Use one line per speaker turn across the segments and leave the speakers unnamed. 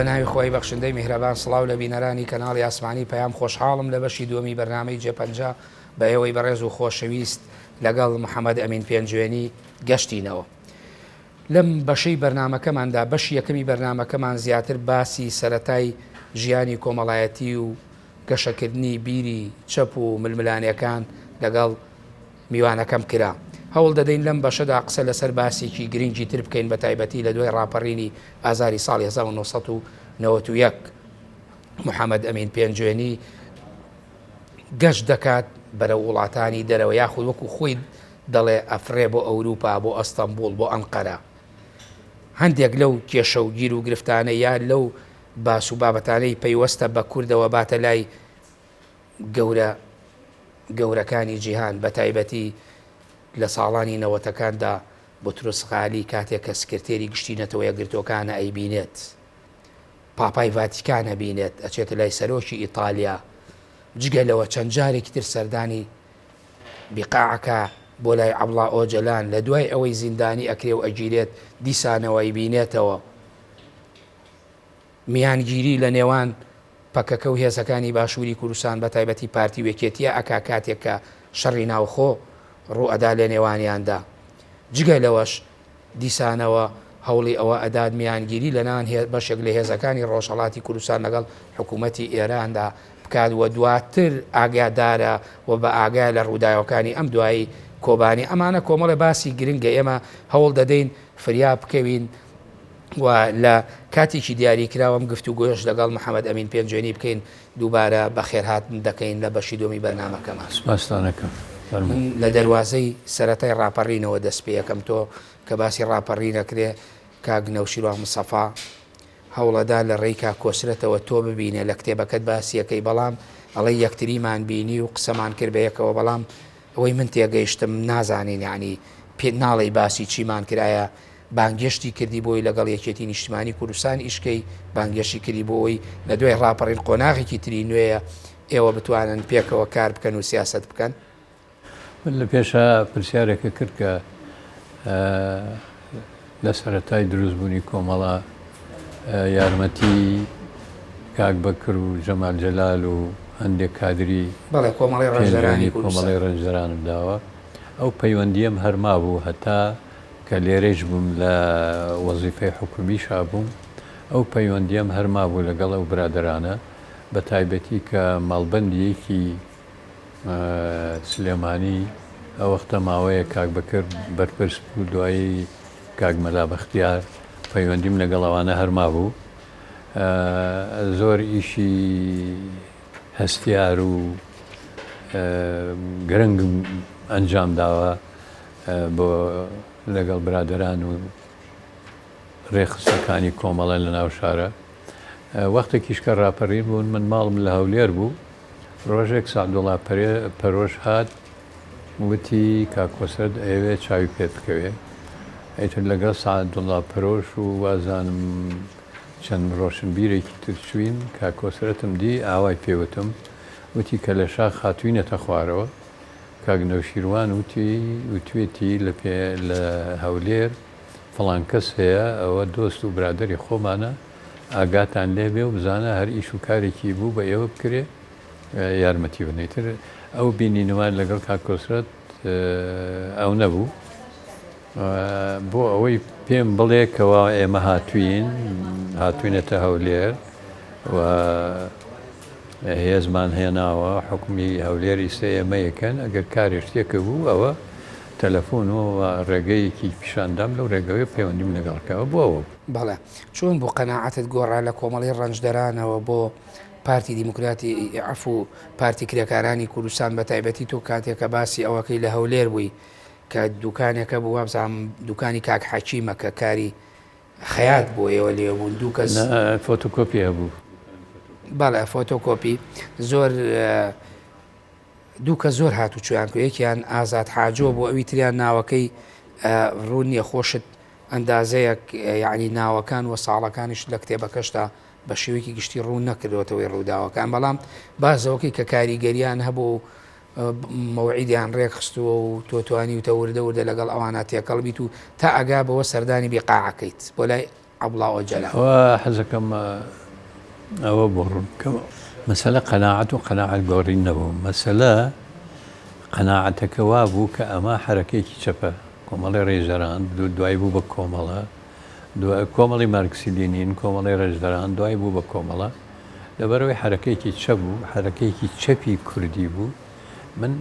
ناوی خوای بەخشندەی میهرەبان سڵاو لە بینەرانی کەناڵی ئاسمانی پەیام خۆشحاڵم لە بەشی دووەمی بەرنامەی جێپەنجە بە ئێوەی بەڕێز و خۆشەویست لەگەڵ محەمەد ئەمین پێنجوێنی گەشتینەوە. لەم بەشەی بەرنامەکەماندا بەشی یەکەمی بەرنامەکەمان زیاتر باسی سەرەتای ژیانی کۆمەڵایەتی و گەشەکردنی بیری چەپ و ململانێکان لەگەڵ میوانەکەم کرا. هەوڵ دەدەین لەم بەشەدا قسە لەسەر باسێکی گرنگی تر بکەین بە تایبەتی لە دوای ڕاپەڕینی ئازاری ساڵی 1991 محەمەد ئەمین پێنجوێنی گەشت دەکات بەرەو وڵاتانی دەرەوە یاخود وەکو خۆی دەڵێ ئەفرێ بۆ ئەوروپا بۆ ئەستەمبوڵ بۆ ئەنقەرە هەندێک لەو کێشە و گیر و گرفتانە یا لەو باس و بابەتانەی پەیوەستە بە کوردەوە باتە لای گەورە گەورەکانی جیهان بەتایبەتی لە ساڵانی نەوەتەکاندا بوتروس غالی کاتێک کە سکرتێری گشتی نەتەوە یەکگرتووەکانە ئەیبینێت پاپای ڤاتیکان ئەبینێت ئەچێتە لای سەرۆکی ئیتالیا جگە لەوە چەند جارێکی تر سەردانی بیقاعەکە بۆ لای عەبڵا ئۆجەلان لە دوای ئەوەی زیندانی ئەکرێ و ئەگیرێت دیسانەوە ئەیبینێتەوە میانگیری لە نێوان پەکەکە و هێزەکانی باشووری کوردستان بە تایبەتی پارتی و یەکێتیە ئەکا کاتێک کە شەڕی ناوخۆ ڕوو ئەدا لە نێوانیاندا. جگە لەوەش دیسانەوە هەوڵی ئەوە ئەدات میانگیری لە ناوان بەشێک لە هێزەکانی ڕۆژهەڵاتی کوردستان لەگەڵ حکوومەتی ئێراندا بکات و دواتر ئاگادارە و بە ئاگایە لە ڕووداوەکانی ئەم دوایی کۆبانی. ئەمانە کۆمەڵێ باسی گرنگە ئێمە هەوڵ دەدەین فریا بکەوین و لە کاتێکی دیاریکراو ئەم گفتوگۆیەش لەگەڵ محەمەد ئەمین پێنجوێنی بکەین، دووبارە بەخێرهاتن دەکەین لە بەشی دووەمی بەرنامەکەمان.
سوپاستان ئەکەم. فەرموو.
من لە دەروازەی سەرەتای ڕاپەڕینەوە دەست پێ ئەکەم، تۆ کە باسی ڕاپەڕین ئەکرێ کاک نەوشیروان مستەفا هەوڵەدا لە ڕێی کاک کۆسرەتەوە تۆ ببینێ، لە کتێبەکەت باسی ئەکەی، بەڵام ئەڵێی یەکتریمان بینی و قسەمان کرد بە یەکەوە، بەڵام ئەوەی من تێگەیشتم نازانین یەعنی پێت ناڵێی باسی چیمان کرد ئایا بانگێشتی کردی بۆی لەگەڵ یەکێتی نیشتمانی کوردستان ئیشکەی بانگێشتی کردی بۆ ئەوەی لە دوای ڕاپەڕین قۆناغێکی تری نوێیە ئێوە بتوانن پێکەوە کار بکەن و سیاسەت بکەن؟
من لە پێشا پرسیارێکە کرد کە لە سەرەتای دروستبوونی کۆمەڵە یارمەتی کاک بەکر و جەمال جەلال و هەندێک کادری
بەڵێ کۆمەڵی ڕەنجدەرانی
کۆمەڵی ڕەنجدەرانم داوە ئەو پەیوەندیەم هەر مابوو هەتا کە لێرەیش بووم لە وەزیفەی حکومیشا بووم ئەو پەیوەندیەم هەر مابوو لەگەڵ ئەو برادەرانە بە تایبەتی کە مەڵبەندیەکی سلێمانی ئەوەختە ماوەیەک کاک بەکر بەرپرس بوو دوایی کاک مەلا بەختیار پەیوەندیم لەگەڵ ئەوانە هەر مابوو زۆر ئیشی هەستیار و گرنگم ئەنجام داوە بۆ لەگەڵ برادەران و ڕێکخستنەکانی کۆمەڵە لە ناو شارە. وەختێکیش کە ڕاپەڕین بوون من ماڵم لە هەولێر بوو، ڕۆژێک سەعدوڵا پەرۆش هات وتی کاک کۆسرەت ئەیەوێ چاوی پێت بکەوێ. ئیتر لەگەڵ سەعدوڵا پەرۆش و وازانم چەند ڕۆشنبیرێکی تر چووین، کاک کۆسرەتم دی ئاوای پێ وتم، وتی کە لە شاخ هاتووینەتە خوارەوە کاک نەوشیروان وتی وتوێتی لە پێ لە هەولێر فڵان کەس هەیە ئەوە دۆست و برادەری خۆمانە ئاگاتان لێ بێ و بزانە هەر ئیش و کارێکی بوو بە ئێوە بکرێ یارمەتی بدەن ئیتر ئەو بینینمان لەگەڵ کاک کۆسرەت ئەو نەبوو بۆ ئەوەی پێم بڵێ کەوا ئێمە هاتوین هاتوینەتە هەولێر و هێزمان هێناوە حکومی هەولێر ئیستە ئێمە یەکەن ئەگەر کارێ شتێکە بوو ئەوە تەلەفۆن و ڕێگەیەکی پیشاندام لەو ڕێگەوەی پەیوەندیم لەگەڵ کەوە بۆ ئەوە بوو.
بەڵێ چۆن بوو قەناعەتت گۆڕا لە کۆمەڵەی ڕەنجدەرانەوە بۆ پارتی دیموکراتی عەفو پارتی کرێکارانی کوردستان بە تایبەتی تۆ کاتێک کە باسی ئەوەکەی لە هەولێر بووی کە دوکانێکە بوو وابزانم دوکانی کاک حەکیمە کە کاری خەیات بۆ ئێوە لێ بوون دوو کەس.
نا فۆتۆکۆپی هەبوو.
بەڵێ فۆتۆکۆپی زۆر دوو کەس زۆر هاتوچۆیان کرد یەکیان ئازاد حاجۆ بوو ئەوی تریان ناوەکەی ڕوون نییە خۆشت ئەندازەیەک یعنی ناوەکان و ساڵەکانیش لە کتێبەکەشتا بە شێوەیەکی گشتی ڕوون نەکردوەتەوەی ڕووداوەکان بەڵام بازەوەکەی کە کاریگەریان هەبوو مەوعیدیان ڕێکخستووە و تۆ توانیوتە وردە وردە لەگەڵ ئەوانە تێکەڵ بیت و تا ئەگا بەوە سەردانی بیقاعەکەیت بۆ لای. عەبڵا ئۆجەلان؟
ئەوە حەزەکەم ئەوە بۆ ڕوون بکەمەوە. مەسەلە قەناعەت و قەناعەت گۆڕین نەبوو. مەسەلە قەناعەتەکە وا بوو کە ئەمە حەرەکەیەکی چەپە، کۆمەڵی ڕێژدەران دوای بوو بە کۆمەڵە، دوای کۆمەڵی مارکسی لینین، کۆمەڵی ڕێژدەران دوای بوو بە کۆمەڵە. لەبەرئەوەی حەرەکەیەکی چەپ بوو، حەرەکەیەکی چەپی کوردی بوو، من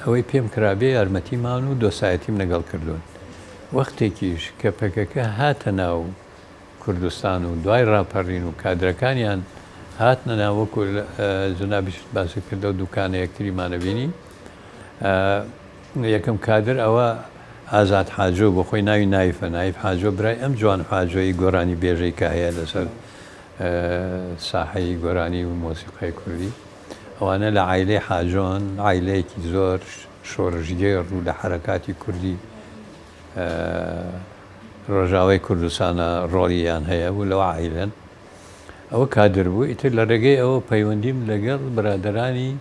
ئەوەی پێم کرابێ یارمەتیمان و دۆستایەتیم لەگەڵ کردوون. وەختێکیش کە پەکەکە هاتە ناو کوردستان و دوای ڕاپەڕین و کادرەکانیان هاتنە ناو وەکو جەنابیشت باست کرد لەو دوکانە یەکتریمانە بینی یەکەم کادر ئەوە ئازاد حاجۆ بۆ خۆی ناوی نایفە نایف حاجۆ برای ئەم جوان حاجۆی گۆرانی بێژەی کە هەیە لەسەر ساحەی گۆرانی و مۆسیقای کوردی ئەوانە لە عایلەی حاجۆن عایلەیەکی زۆر شۆڕشگێڕ و لە حەرەکاتی کوردی ڕۆژاوای کوردستانە ڕۆڵیان هەیە و لەو عایلەن. ئەوە کادر بوو، ئیتر لە ڕێگەی ئەوە پەیوەندیم لەگەڵ برادەرانی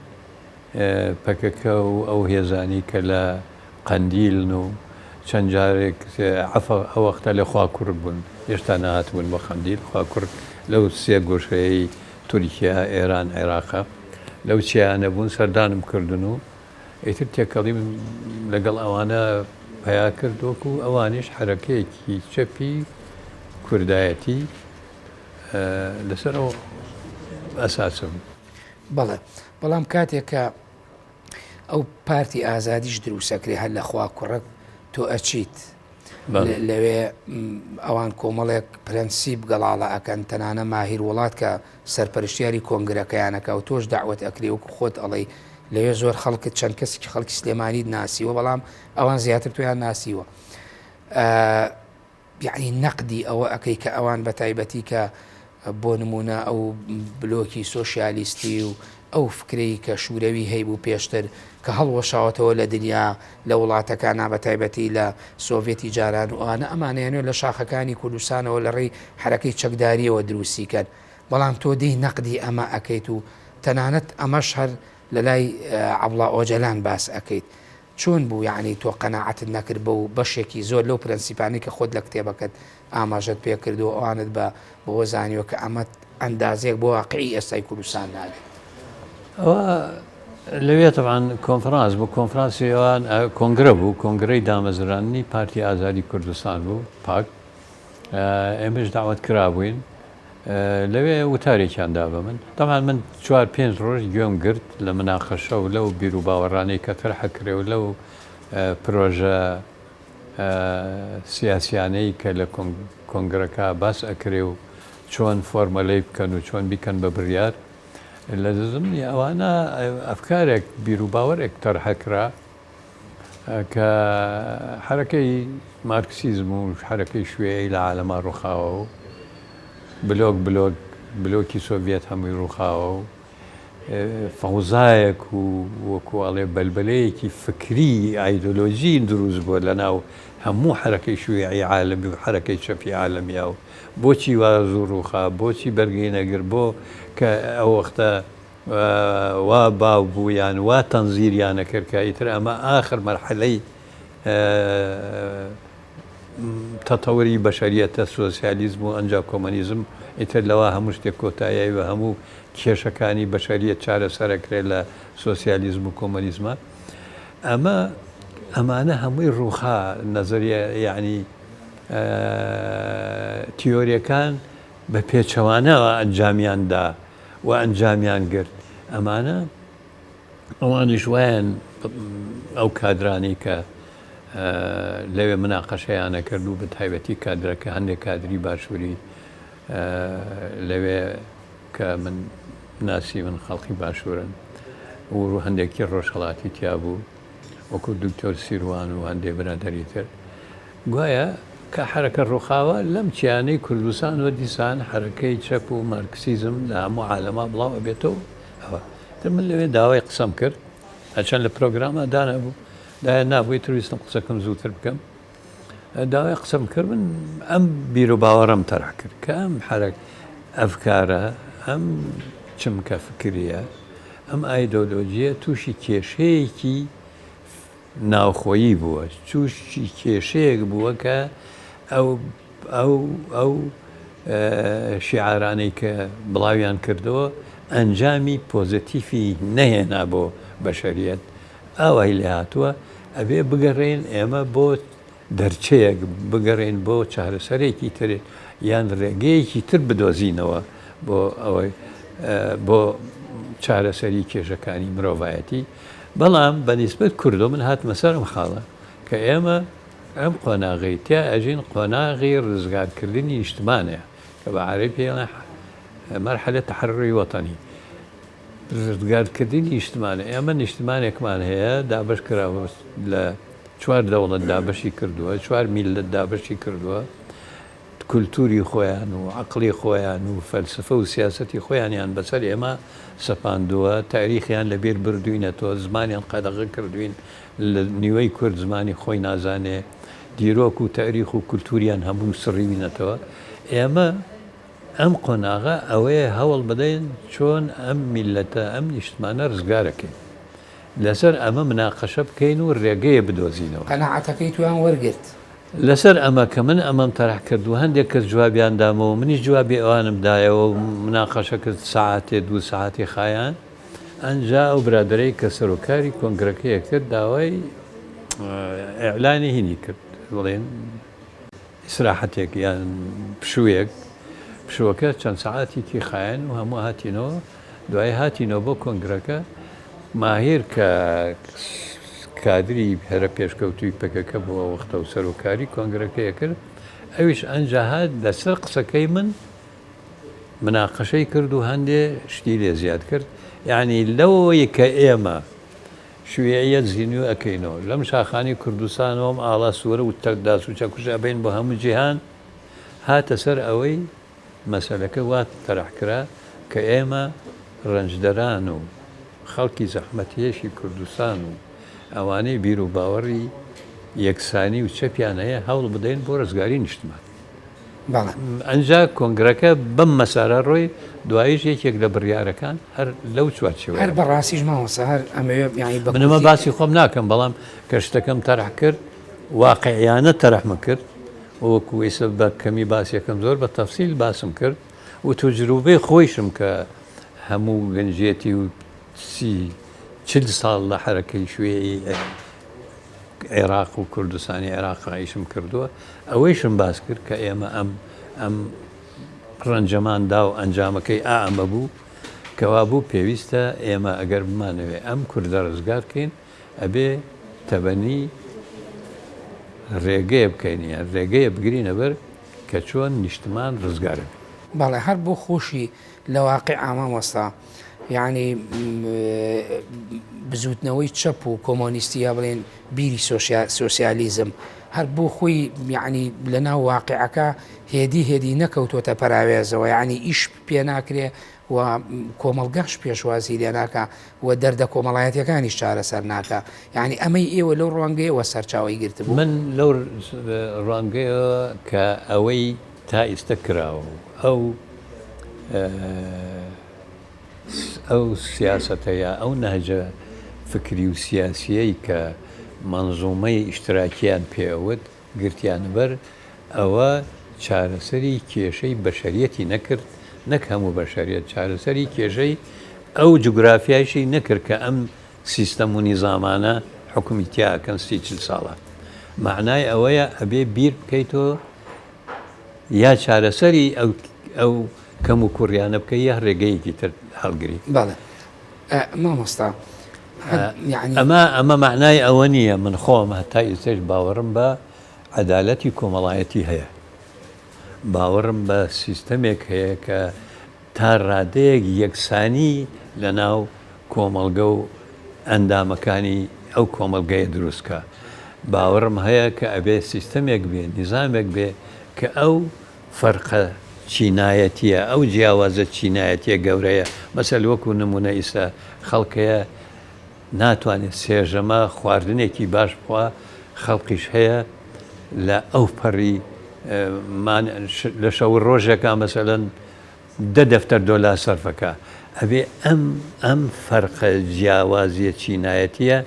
پەکەکە و ئەو هێزانەی کە لە قەندیلن و چەند جارێک عەفە ئەو وەختە لە خواکوڕک بوون، هێشتا نەهاتبوون بۆ قەندیل، خواکوڕک لەو سێ گۆشەیەی تورکیا، ئێران، عێراقە، لەو چیایانە بوون، سەردانم کردن و ئیتر تێکەڵیم لەگەڵ ئەوانە پەیا کرد، وەکو ئەوانیش حەرەکەیەکی چەپی کوردایەتی لەسەر ئەو ئەساسە بوو.
بەڵێ، بەڵام کاتێک کە ئەو پارتی ئازادیش دروستەکرێ هەر لە خواکوڕک تۆ ئەچیت لەوێ ئەوان کۆمەڵێک پرەنسیپ گەڵاڵە ئەکەن تەنانە ماهیر وڵات کە سەرپەرشتیاری کۆنگرەکەیان ئەکا و تۆش دەعوەت ئەکرێ وەکو خۆت ئەڵێی لەوێ زۆر خەڵکت چەند کەسێکی خەڵکی سلێمانیت ناسیوە بەڵام ئەوان زیاتر تۆیان ناسیوە یعنی نەقدی ئەوە ئەەکەی کە ئەوان بە تایبەتی کە بۆ نمونە ئەو بلۆکی سۆسیالیستی و ئەو فکرەی کە شورەوی هەیبوو پێشتر کە هەڵوەشاوەتەوە لە دنیا لە وڵاتەکانا بە تایبەتی لە سۆڤێتی جاران و ئەوانە ئەمانەیانوێ لە شاخەکانی کوردستانەوە لە ڕێی حەرەکەی چەکداریەوە دروستی کەن بەڵام تۆ دێی نەقدی ئەمە ئەکەیت و تەنانەت ئەمەش هەر لە لای عەبڵا ئۆجەلان باس ئەکەیت چۆن بوو یەعنی تۆ قەناعەتت نەکرد بەو بەشێکی زۆر لەو پرەنسیپانەی کە خۆت لە کتێبەکەت ئاماژەت پێ کردووە ئەوانت بە بەوە زانیوە کە ئەمە ئەندازەیەک بۆ واقعی ئێستای کوردستان نابێت؟
ئەوە لەوێ تەبعەن کۆنفرانس بوو، کۆنفرانسی ئەوان کۆنگرە بوو، کۆنگرەی دامەزراندنی پارتی ئازادی کوردستان بوو، پاک، ئێمەش دەعوەت کرابووین، لەوێ وتارێکیان دا بە من. تەبعەن من چوار پێنج ڕۆژ گوێم گرت لە مناقەشە و لەو بیروباوەڕانەی کە تەرح ئەکرێ و لەو پرۆژە سیاسیانەی کە لە کۆنگرەکە باس ئەکرێ و چۆن فۆرمەلەی بکەن و چۆن بیکەن بە بریار لە زمنی ئەوانە ئەفکارێک بیروباوەرێک تەرحە کرا کە حەرەکەی مارکسیزم و حەرەکەی شوێعی لە عالەما ڕوخاوە و بلۆک بلۆک بلۆکی سۆڤیەت هەمووی ڕوخاوە و فەوزایەک و وەکو ئەڵێ بەلبەلەیەکی فکری ئایدۆلۆژی دروست بووە لە ناو هەموو حەرەکەی شویعی عالەمی و حەرەکەی چەپی عالەمیا و بۆچی وا زوو ڕووخا بۆچی بەرگەی نەگرت بۆ کە ئەو وەختە وا باو بوو یان وا تەنزیریان ئەکرد کە ئیتر ئەمە ئاخر مەرحەلەی تەتەوری بەشەریەتە سۆسیالیزم و ئەنجا کۆمەنیزم ئیتر لەوە هەموو شتێک کۆتایای و هەموو کێشەکانی بەشەریەت چارەسەرەکرێت لە سۆسیالیزم و کۆمەنیزمە ئەمە ئەمانە هەمووی ڕووخا نەزەریە یعنی تیۆریەکان بە پێچەوانەوە ئەنجامیان دا و ئەنجامیان گرت ئەمانە ئەوانیش وایان ئەو کادرانەی کە لەوێ مناقەشەیان ئەکرد و بە تایبەتی کادرەکە هەندێک کادری باشووری لەوێ کە من ناسی من خەڵکی باشوورن و هەندێکی ڕۆژهەڵاتی تیا بوو وەکو دکتۆر سیروان و هەندێ برادەری تر گوایە کە حەرەکە ڕووخاوە لەم چیانەی کوردستان و دیسان حەرەکەی چەپ و مارکسیزم لە هەموو عالەما بڵاو ئەبێتەوە ئەوە تر من لەوێ داوای قسەم کرد هەرچەند لە پرۆگراما دانابوو دایان نابوو ئیتر ویستم قسەکەم زووتر بکەم داوای قسەم کرد من ئەم بیر و باوەڕم تەرح کرد کە ئەم حەرەک ئەفکارە ئەم چمکە فکریە ئەم ئایدۆلۆژیە تووشی کێشەیەکی ناوخۆیی بووە تووشی کێشەیەک بووە کە ئەو ئەو ئەو شیعارانەی کە بڵاویان کردەوە ئەنجامی پۆزەتیفی نەهێنا بۆ بەشەریەت ئاوای لێهاتووە ئەبێ بگەڕێین ئێمە بۆ دەرچەیەک بگەڕێین بۆ چارەسەرێکی تر یان ڕێگەیەکی تر بدۆزینەوە بۆ ئەوەی بۆ چارەسەری کێشەکانی مرۆڤایەتی بەڵام بە نیسبەت کوردەوە من هاتمە سەر ئەم خاڵە کە ئێمە ئەم قۆناغەی تیا ئەژین قۆناغی ڕزگارکردنی نیشتمانە کە بە عەرەبی پێی ئەڵێن مەرحەلە تەحەروری وەتەنی ڕزگارکردنی نیشتمانە ئێمە نیشتمانێکمان هەیە دابەش کراوە لە چوار دەوڵەت دابەشی کردووە چوار میللەت دابەشی کردووە کولتوری خۆیان و عەقڵی خۆیان و فەلسەفە و سیاسەتی خۆیانیان بەسەر ئێمە سەپاندووە، تاریخیان لەبیر بردووینەتەوە، زمانیان قەدەغە کردووین، لە نیوەی کورد زمانی خۆی نازانێ، دیرۆک و تاریخ و کولتوریان هەموو سڕیوینەتەوە. ئێمە ئەم قۆناغە ئەوەیە هەوڵ بدەین چۆن ئەم میللەتە، ئەم نیشتمانە ڕزگارەکەین. لەسەر ئەمە مناقەشە بکەین و ڕێگەیە بدۆزینەوە.
قەناعەتەکەی تۆیان وەرگرت؟
لەسەر ئەمە کە من ئەمەم تەرح کرد و هەندێک کەس جوابیان دامەوە منیش جوابی ئەوانم دایەوە و مناقەشە کرد سەعاتێ دوو سەعاتی خایاند ئەنجا ئەو برادەرەی کە سەرۆکاری کۆنگرەکەیە کرد داوای ئیعلانی هینی کرد بڵێن ئیسراحەتێک یان پشوویەک پشووەکە چەند سەعاتێکی خایەن و هەموو هاتینەوە دوایی هاتینەوە بۆ کۆنگرەکە، ماهیر کە کادری هەرە پێشکەوتووی پەکەکە بوو ئەو وەختە و سەرۆکاری کۆنگرەکەی ئەکرد، ئەویش ئەنجا هات لەسەر قسەکەی من مناقەشەی کرد و هەندێ شتی لێ زیاد کرد، یانی لەوەی کە ئێمە شویعیەت زینوو ئەکەینەوە، لەم شاخانی کوردستانەوە ئەم ئاڵا سوورە و داس و چەکوش ئەبەین بۆ هەموو جیهان، هاتە سەر ئەوەی مەسەلەکە وا تەرح کرا کە ئێمە ڕەنجدەران و خەڵکی زەحمەتکێشی کوردستان و ئەوانەی بیروباوەڕی یەکسانی و چەپیان هەیە هەوڵ بدەین بۆ ڕزگاری نیشتمان.
بەڵێ.
ئەنجا کۆنگرەکە بەم مەسارە ڕۆی، دواییش یەکێک لە بڕیارەکان هەر لەو چوارچێوەیە
هەر بوو. بەڕاستیش مامۆستا هەر ئەمەوێ یانی بە
من ئەمە
کورتی.
باسی خۆم ناکەم، بەڵام کە شتەکەم تەرح کرد واقعیانە تەرحم کرد، وەکو ئیستا بە کەمی باسیەکەم زۆر بە تەفسیل باسم کرد و تەجروبەی خۆیشم کە هەموو گەنجێتی و سی چل ساڵ لە حەرەکەی شوێعی عێراق و کوردستانی عێراق ئیشم کردووە ئەوەیشم باس کرد کە ئێمە ئەم ئەم ڕەنجەمان دا و ئەنجامەکەی ئا ئەمە بوو کەوا بوو پێویستە ئێمە ئەگەر بمانەوێ ئەم کوردە ڕزگار کەین ئەبێ تەبەنی ڕێگەیە بکەین یان ڕێگەیە بگرینە بەر کە چۆن نیشتمان ڕزگار ئەبێ.
بەڵێ هەر بۆ خۆشی لە واقیعا مامۆستا یانی بزوتنەوەی چەپ و کۆمۆنیستی یا بڵێن بیری سۆسیالیزم هەر بۆ خۆی یعنی لە ناو واقعەکە هێدی هێدی نەکەوتۆتە پەراوێزەوە یعنی ئیش پێ ناکرێ و کۆمەڵگاش پێشوازی لێ ناکا و دەردە کۆمەڵایەتیەکانیش چارەسەر ناکا یانی ئەمەی ئێوە لەو ڕوانگەیەوە سەرچاوەی گرتبوو؟
من لەو ڕوانگەیەوە کە ئەوەی تا ئیستە کراوە و ئەو ئەو سیاسەتە یا ئەو نەهجە فکری و سیاسیەی کە مەنزومەی ئیشتراکیان پێ ئەوت گرتیانە بەر، ئەوە چارەسەری کێشەی بەشەریەتی نەکرد، نەک هەموو بەشەریەت، چارەسەری کێشەی ئەو جوگرافیایشی نەکرد کە ئەم سیستەم و نیزامانە حوکمی تیا ئەکەن سی چل ساڵە. مەعنای ئەوەیە ئەبێ بیر بکەیتەوە یا چارەسەری ئەو ئەو کەم و کوڕیانە بکەی یا ڕێگەیەکی تر هەڵگری.
بەڵێ مامۆستا
ئەمە ئەمە مەعنای ئەوە نییە من خۆم هەتا ئیستەش باوەڕم بە عەدالەتی کۆمەڵایەتی هەیە باوەڕم بە سیستەمێک هەیە کە تا ڕادەیەک یەکسانی لە ناو کۆمەڵگە و ئەندامەکانی ئەو کۆمەڵگەیە دروست کا باوەڕم هەیە کە ئەبێ سیستەمێک بێ نیزامێک بێ کە ئەو فەرقە چینایەتیە، ئەو جیاوازە چینایەتیە گەورەیە، مەسەل وەکو نمونە ئیستا خەڵک هەیە ناتوانێت سێژەمە خواردنێکی باش بخوا، خەڵکیش هەیە لە ئەو پەڕی لە شەو ڕۆژێکا مەسەلەن دە دەفتەر دۆلار سەرفەکا، ئەبێ ئەم ئەم فەرقە جیاوازیە چینایەتیە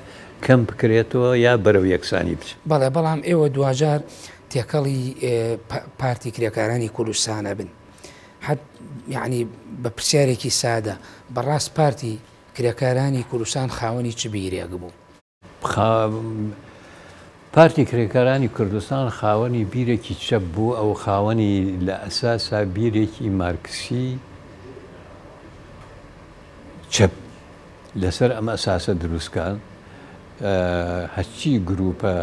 کەم بکرێتەوە یا بەرەو یەکسانی بچێت.
بەڵێ بەڵام ئێوە دواجار تێکەڵی پارتی کرێکارانی کوردستان ئەبن. حەت یەعنی بە پرسیارێکی سادە، بەڕاست پارتی کرێکارانی کوردستان خاوەنی چ بیرێک بوو؟
پارتی کرێکارانی کوردستان خاوەنی بیرێکی چەپ بوو، ئەو خاوەنی لە ئەساسا بیرێکی مارکسی چەپ لەسەر ئەم ئەساسە دروستکان هەرچی گروپە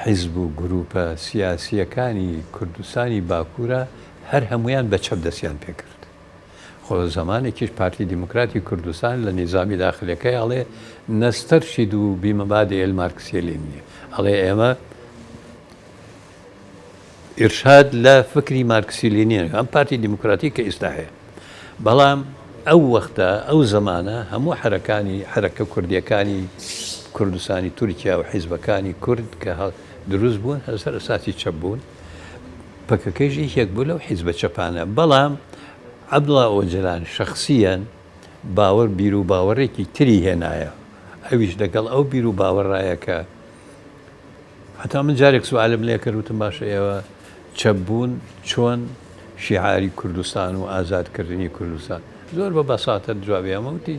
حیزب و گروپە سیاسییەکانی کوردستانی باکوورە هەر هەموویان بە چەپ دەستیان پێکرد. خۆ زەمانێکیش پارتی دیموکراتی کوردستان لە نیزامی داخلیەکەی ئەڵێ نەستەرشید و بیمەبادی المارکسیە لینیە ئەڵێ ئێمە ئیرشاد لە فکری مارکسی لینین ئەم پارتی دیموکراتی کە ئیستا هەیە بەڵام ئەو وەختە ئەو زەمانە هەموو حەرەکانی حەرەکە کوردیەکانی کوردستانی تورکیا و حیزبەکانی کورد کە دروست بوون هەر ئەساسی چەپ بوون پەکەکەیش یەکێک بوو لەو حیزبە چەپانە، بەڵام عەبدوڵا ئۆجەلان شەخسییەن باوەر بیروباوەڕێکی تری هێنایە، ئەویش لەگەڵ ئەو بیروباوەڕایە کە هەتا من جارێک سوالم لێ کرد وتم باشە ئێوە چەپ بوون چۆن شیعاری کوردستان و ئازادکردنی کوردستان زۆر بە بەساتەت جوابی ئەمە وتی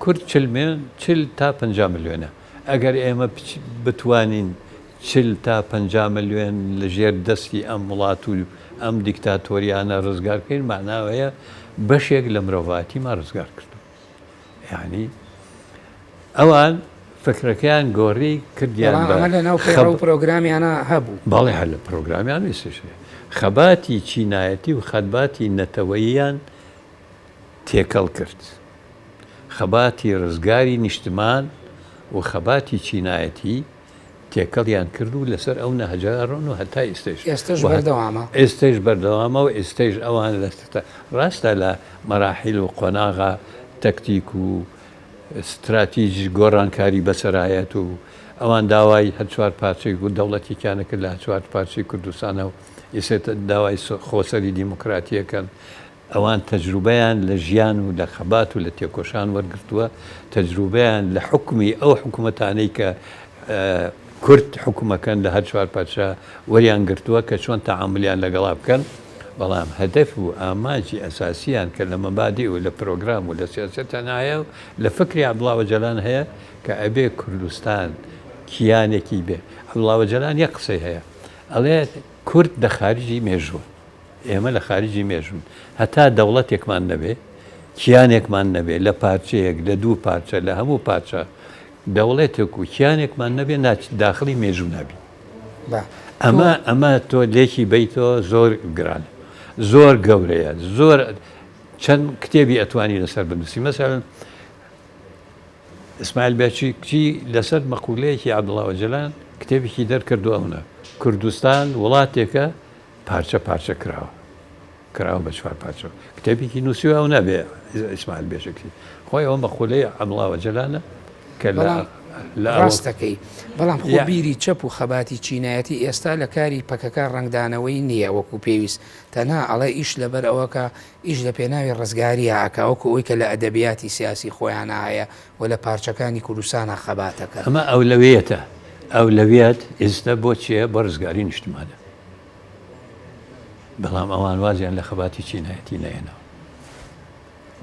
کورد چل مێن چل تا 50 ملیۆنە ئەگەر ئێمە بتوانین 40 تا 50 ملیۆن لە ژێر دەستی ئەم وڵات و ئەم دیکتاتۆریانە ڕزگار کەین مەعناوەیە بەشێک لە مرۆڤایەتیمان ڕزگار کردو یعنی ئەوان فکرەکەیان گۆڕی کردیان
بە ئەمە لە ناو پەیڕەو و پرۆگرامیانە هەبوو.
بەڵێ هەر لە پرۆگرامیان و ئێستەش هەیە. خەباتی چینایەتی و خەباتی نەتەوەییان تێکەڵ کرد. خەباتی ڕزگاری نیشتمان و خەباتی چینایەتی تێکەڵیان کرد و لەسەر ئەو نەهجە ئەڕۆن و هەتا ئیستەیش
ئێستەش بەردەوامە.
ئێستەیش بەردەوامە و ئێستەیش ئەوان لە ڕاستە لە مەراحیل و قۆناغە تەکتیک و ستراتیج گۆڕانکاری بەسەرایەت و ئەوان داوای هەر چوار پارچەی و دەوڵەتێکیان کرد لە چوار پارچەی کوردستانە و ئیسێ داوای خۆسەری دیموکراتیەکەن ئەوان تەجروبەیان لە ژیان و لە خەبات و لە تێکۆشان وەرگرتووە، تەجروبەیان لە حوکمی ئەو حکومەتانەی کە کورد حوکمەکەن لە هەر چوار پارچە وەریان گرتووە کە چۆن تەعامولیان لەگەڵا بکەن، بەڵام هەدەف و ئامانجی ئەساسییان کە لە مەبادی و لە پرۆگرام و لە سیاسەتیان هەیە و لە فکری عەبدوڵا ئۆجەلان هەیە کە ئەبێ کوردستان کیانێکی بێ. عەبدوڵا ئۆجەلان یەک قسەی هەیە ئەڵێ کورد لە خاریجی مێژووە. ئێمە لە خاریجی مێژوون. هەتا دەوڵەتێکمان نەبێ، کیانێکمان نەبێ لە پارچەیەک، لە دوو پارچە، لە هەموو پارچە دەوڵەتێک و کیانێکمان نەبێ ناچ داخڵی مێژوو نابین. ئەمە ئەمە تۆ لێکی بەیتەوە زۆر گرانە. زۆر گەورەیە. زۆر چەند کتێبی ئەتوانی لەسەر بنووسی. مەسەلەن ئیسماعیل بێچیکچی لەسەر مەقولەیەکی عەبدوڵا ئۆجەلان کتێبێکی دەرکردووە ئەونە کوردستان وڵاتێکە پارچە پارچە کراوە کراوە بە چوار پارچە کتێبێکی نووسیوە ئەو نابێ ئیسماعیل بێشکچی خۆی ئەوە مەقولەی عەبدوڵا ئۆجەلانە کە لە
لە ڕاستەکەی بەڵام خۆ بیری چەپ و خەباتی چینایەتی ئێستا لە کاری پەکەکە ڕەنگدانەوەی نییە وەکو پێویست تەنها ئەڵێ ئیش لەبەر ئەوەکە ئیش لە پێناوی ڕزگاریا ئەکا وەکو ئەوەی کە لە ئەدەبیاتی سیاسی خۆیانا هەیە و لە پارچەکانی کوردستانا خەبات ئەکەن.
ئەمە ئەولەویەتە، ئەولەویەت ئیستە بۆ چیە؟ بۆ ڕزگاری نیشتمانە. بەڵام ئەوان وازیان لە خەباتی چینایەتی نەهێناوە.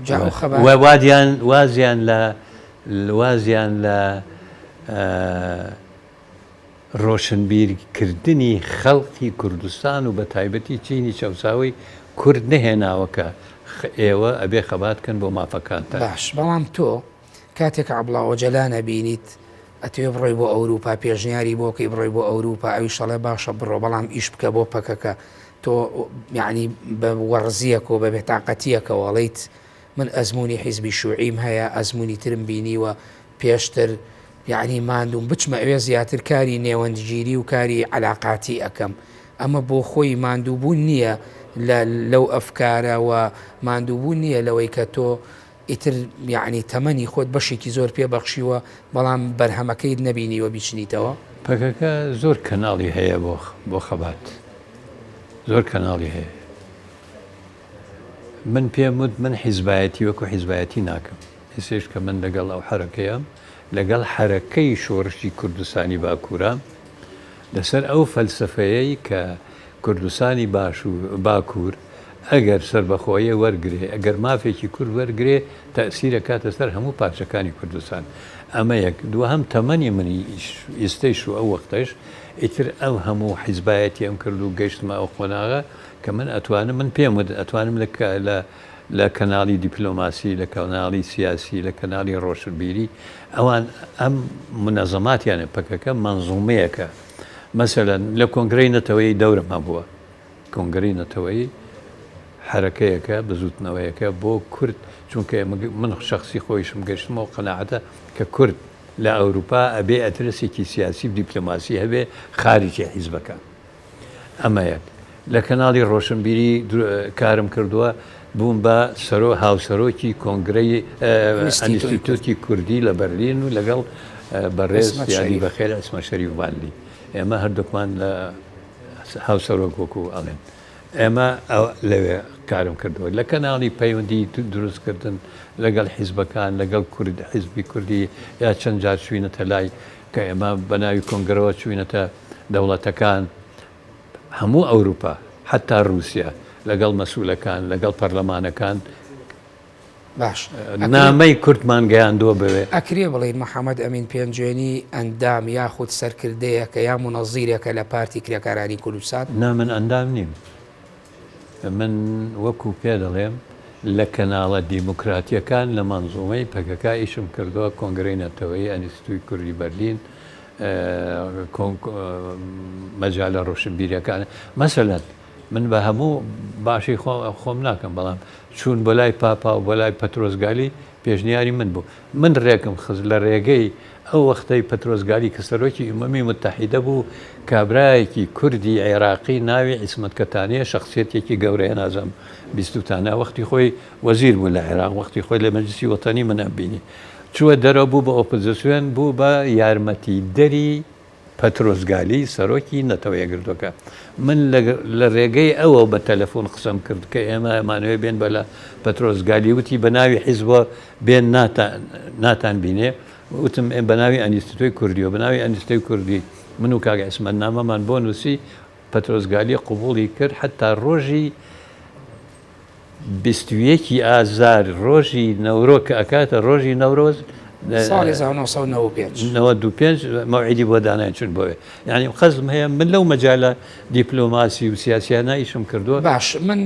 جا ئەو خەبات.
و وادیان وازیان لە وازیان لە ڕۆشنبیر کردنی خەڵکی کوردستان و بە تایبەتی چینی چەوساوەی کورد نەهێناوە کە ئێوە ئەبێ خەبات کەن بۆ مافەکانتان.
باش بەڵام تۆ کاتێک عەبڵا ئۆجەلان ئەبینیت ئەتەوێ بڕۆی بۆ ئەوروپا پێشنیاری بۆ کەی بڕۆی بۆ ئەوروپا ئەویش ئەڵێ باشە بڕۆ بەڵام ئیش بکە بۆ پەکەکە تۆ یعنی بە وەڕزیەکەوە بە بێتاقەتیەکەوە ئەڵێیت من ئەزموونی حیزبی شوعیم هەیە ئەزموونی ترم بینیوە پێشتر یەعنی ماندووم بچمە ئەوێ زیاتر کاری نێوەندگیری و کاری عەلاقاتی ئەکەم ئەمە بۆ خۆی ماندووبوون نییە لە لەو ئەفکارە و ماندووبوون نییە لەوەی کە تۆ ئیتر یەعنی تەمەنی خۆت بەشێکی زۆر پێ بەخشیوە بەڵام بەرهەمەکەیت نەبینیوە بیچنیتەوە؟
پەکەکە زۆر کەناڵی هەیە بۆ بۆ خەبات زۆر کەناڵی هەیە من پێم وت من حیزبایەتی وەکو حیزبایەتی ناکەم ئێستێش کە من لەگەڵ ئەو حەرەکەیەم، لەگەڵ حەرەکەی شۆڕشی کوردستانی باکوورام. لەسەر ئەو فەلسەفەیەی کە کوردستانی باشوور، باکوور ئەگەر سەربەخۆیی وەرگرێ، ئەگەر مافێکی کورد وەرگرێ تەئسیر ئەکاتە سەر هەموو پارچەکانی کوردستان. ئەمە یەک. دووهەم تەمەنی منی ئیستەیش و ئەو وەختەش ئیتر ئەو هەموو حیزبایەتیەم کرد و گەیشتمە ئەو قۆناغە کە من ئەتوانم من پێم وت ئەتوانم لە لە لە کەناڵی دیپلۆماسی، لە کەناڵی سیاسی، لە کەناڵی ڕۆشنبیری ئەوان ئەم مونەزەماتیانە پەکەکە مەنزومەیەکە مەسەلەن لە کۆنگرەی نەتەوەیی دەورم هەبووە کۆنگرەی نەتەوەیی حەرەکەیەکە بزوتنەوەیەکە بۆ کورد چونکە من شەخسی خۆیشم گەشتمەوە قەناعەتە کە کورد لە ئەوروپا ئەبێ ئەدرەسێکی سیاسی و دیپلۆماسی هەبێ خارجی حیزبەکان. ئەمە یەک. لە کەناڵی ڕۆشنبیری کارم کردووە، بووم بە سەرۆ هاوسەرۆکی کۆنگرەی ئەنیستیتوتی کوردی لە بەرلین و لەگەڵ بەڕێز یادی بەخێر عیسمەت شەریف وانلی ئێمە هەردووکمان لە هاوسەرۆک وەکو ئەڵێن ئێمە لەوێ کارم کردووە لە کەناڵی پەیوەندی دروستکردن لەگەڵ حیزبەکان لەگەڵ کورد حیزبی کوردی یا چەند جار چوینەتە لای کە ئێمە بە ناوی کۆنگرەوە چوینەتە دەوڵەتەکان هەموو ئەوروپا حەتا روسیا لەگەڵ مەسولەکان لەگەڵ پەرلەمانەکان
باش
نامەی کوردمان گەیاندووە بەوێ.
ئەکرێ بڵێین محەمەد ئەمین پێنجوێنی ئەندام یاخود سەرکردەیەکە یا مونەزیرێکە لە پارتی کرێکارانی کوردستان؟
نا من ئەندام نیم. من وەکو پێ دەڵێم لە کەناڵە دیموکراتیەکان لە مەنزومەی پەکەکە ئیشم کردووە، کۆنگرەی نەتەوەیی، ئەنیستیتوی کوردی بەرلین، مەجالە ڕۆشنبیریەکان مەسەلەن من بە هەموو باشی خۆم ناکەم بەڵام چوون بۆ لای پاپا و بۆ لای پەترۆس گالی پێشنیاری من بوو من ڕێکم خست لە ڕێگەی ئەو وەختەی پەترۆس گالی کە سەرۆکی ئومەمی متحیدە بوو کابرایەکی کوردی عێراقی ناوی عیسمەت کەتانیە شخصیەتێکی گەورەیە نازانم بیستوتانە وەختی خۆی وەزیر بوو لە عێراق وەختی خۆی لە مەجلسی وەتەنی من ئەمبینی چووە دەرەوە بوو بە ئۆپۆزسیۆن، بوو بە یارمەتیدەری پەترۆس گالی سەرۆکی نەتەوە یەکگرتووەکان. من لە رێگەی ئەوەوە بە تەلەفۆن قسەم کرد کە ئێمە ئەمانەوێ بێن بە لە پەترۆس گالی وتی بە ناوی حیزبەوە بێن ناتان بینێ وتم بە ناوی ئەنیستیتۆی کوردیەوە بە ناوی ئەنیستیتۆی کوردی من و کاک عیسمەت نامەمان بۆ نووسی پەترۆس گالی قبوڵی کرد حەتا رۆژی 21 ی ئازار ڕۆژی نەورۆ کە ئەکاتە ڕۆژی نەورۆز
ساڵی 1995
95 مەوعیدی بۆ داناین چون بۆێ یعنی قەزم هەیە من لەو مەجالە دیپلۆماسی و سیاسیانە ئیشم کردووە
باش من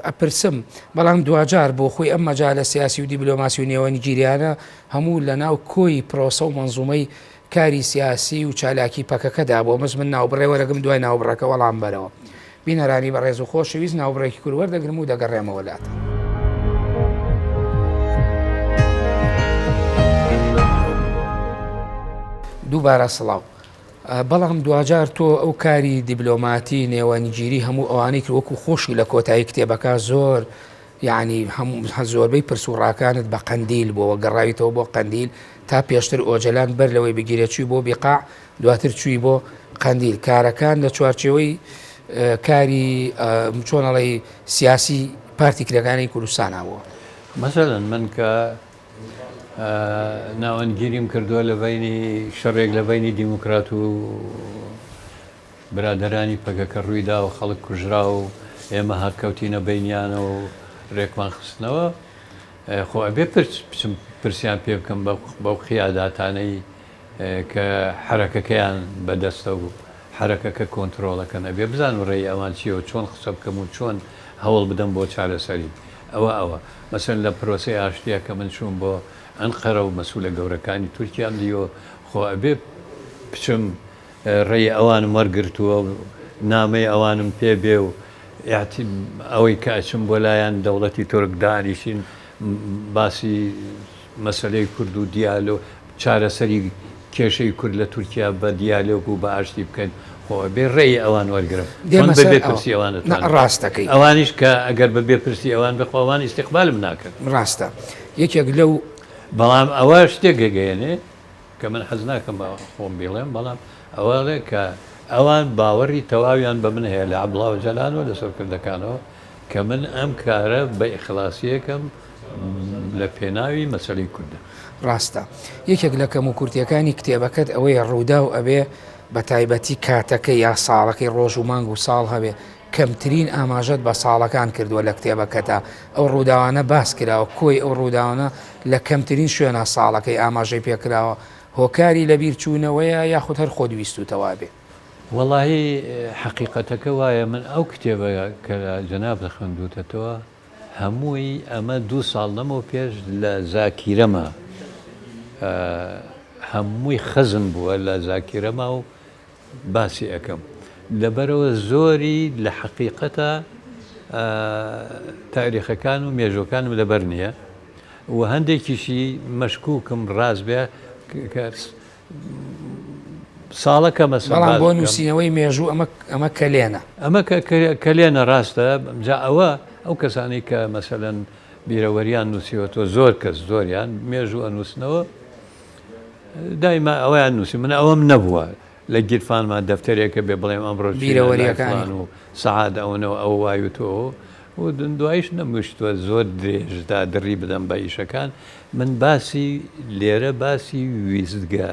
ئەپرسم بەڵام دواجار بۆ خۆی ئەم مەجالە سیاسی و دیبلۆماسی و نێوەندگیریانە هەموو لە ناو کۆی پرۆسە و مەنزومەی کاری سیاسی و چالاکی پەکەکە دا بووە بەس من ناوبڕێ وەرەگم دوای ناوبڕەکە وەڵام بەرەوە. بینەرانی بەڕێز و خۆشەویست ناوبڕێکی کورت وەردەگرم و دەگەڕێمەوە لاتان. دووبارە سڵاو. بەڵام دواجار تۆ ئەو کاری دیبلۆماتی نێوەندگیری هەموو ئەوانەی کرد وەکو خۆشی لە کۆتایی کتێبەکە زۆر یەعنی هەموو زۆربەی پرس و ڕاکانت بە قەندیل بووە گەڕاویتەوە بۆ قەندیل تا پێشتر ئۆجەلان بەر لەوەی بگیرێت چووی بۆ بیقاع دواتر چووی بۆ قەندیل کارەکان لە چوارچێوەی کاری چۆن ئەڵێی سیاسی پارتی کرێکارانی کوردستانا بووە.
مەسەلەن من کە ناوەندگیریم کردووە لە بەینی شەڕێک لە بەینی دیموکرات و برادەرانی پەکەکە ڕوویدا و خەڵک کوژرا و ئێمە هەر کەوتینە بەینیانەوە و رێکمان خستنەوە، خۆ ئەبێ پرس بچم پرسیان پێ بکەم بەو قیاداتانەی کە حەرەکەکەیان بە دەستە و حەرەکەکە کۆنترۆڵ ئەکەن، ئەبێ بزانم رێی ئەوان چییە و چۆن قسە بکەم و چۆن هەوڵ بدەم بۆ چارەسەری. ئەوە ئەوە. مەسەلەن لە پرۆسەی ئاشتییا کە من چووم بۆ ئەنقەرە و مەسئولە گەورەکانی تورکیام دیوە، خۆ ئەبێ بچم ڕێی ئەوانم وەرگرتووە و نامەی ئەوانم پێ بێ و ئەوەی کە ئەچم بۆ لایان دەوڵەتی تورک دانیشین باسی مەسەلەی کورد و دیالۆ چارەسەری کێشەی کورد لە تورکیا بە دیالۆگ و بە ئاشتی بکەین خۆ ئەبێ ڕێی ئەوان وەرگرم
چۆن
بە بێ پرسی ئەوان ئەتوانم
ڕاستەکەی
ئەوانیش کە ئەگەر بە بێ پرسی ئەوان بێ خۆ ئەوان ئیستیقبالم ناکەن.
ڕاستە یەکێک لەو.
بەڵام ئەوە شتێک ئەگەیەنێ کە من حەز ناکەم بە خۆم بیڵێم، بەڵام ئەوە ئەڵێ کە ئەوان باوەڕی تەواویان بە من هەیە لە عەبدوڵا ئۆجالانەوە لە سەرکردەکانەوە کە من ئەم کارە بە ئیخلاسییەکەم لە پێناوی مەسەلەی کوردە.
ڕاستە. یەکێک لە کەموکورتییەکانی کتێبەکەت ئەوەیە ڕووداو ئەبێ بە تایبەتی کاتەکەی یا ساڵەکەی ڕۆژ و مانگ و ساڵ هەبێ، کەمترین ئاماژەت بە ساڵەکان کردووە لە کتێبەکەتا، ئەو ڕووداوانە باس کراوە، کۆی ئەو ڕووداوانە لە کەمترین شوێنا ساڵەکەی ئاماژەی پێ کراوە، هۆکاری لەبیر چوونەوەیە یاخود هەر خۆت ویستووتە وابێ؟
وەڵاهی حەقیقەتەکە وایە من ئەو کتێبە کە جەنابت خوێندووتەتەوە هەمووی ئەمە دوو ساڵ لەمەو پێش لە زاکیرەما هەمووی خەزن بووە لە زاکیرەما و باسی ئەکەم لەبەرەوە زۆری لە حەقیقەتە تاریخەکان و مێژوەکانم لەبەر نییە و هەندێکیشی مەشکوکم ڕاست بێ کە ساڵە کەمە
بەڵام بۆ نووسینەوەی مێژوو ئەمە ئەمە کەلێنە.
ئەمە کەلێنە ڕاستە جا ئەوە ئەو کەسانەی کە مەسەلەن بیرەوەریان نووسیوەتەوە زۆر کەس زۆریان مێژوو ئەنووسنەوە دایما ئەویان نووسی من ئەوەم نەبووە لە گیرفانمان دەفتەرێکە بێ بڵێم ئەمڕۆ
بیرەوەریەکان
و سەعات ئەوەنەوە ئەو وای و تۆ و دوایش نەمویستوە زۆر درێژدا دڕی بدەم بە ئیشەکان من باسی لێرە باسی ویستگە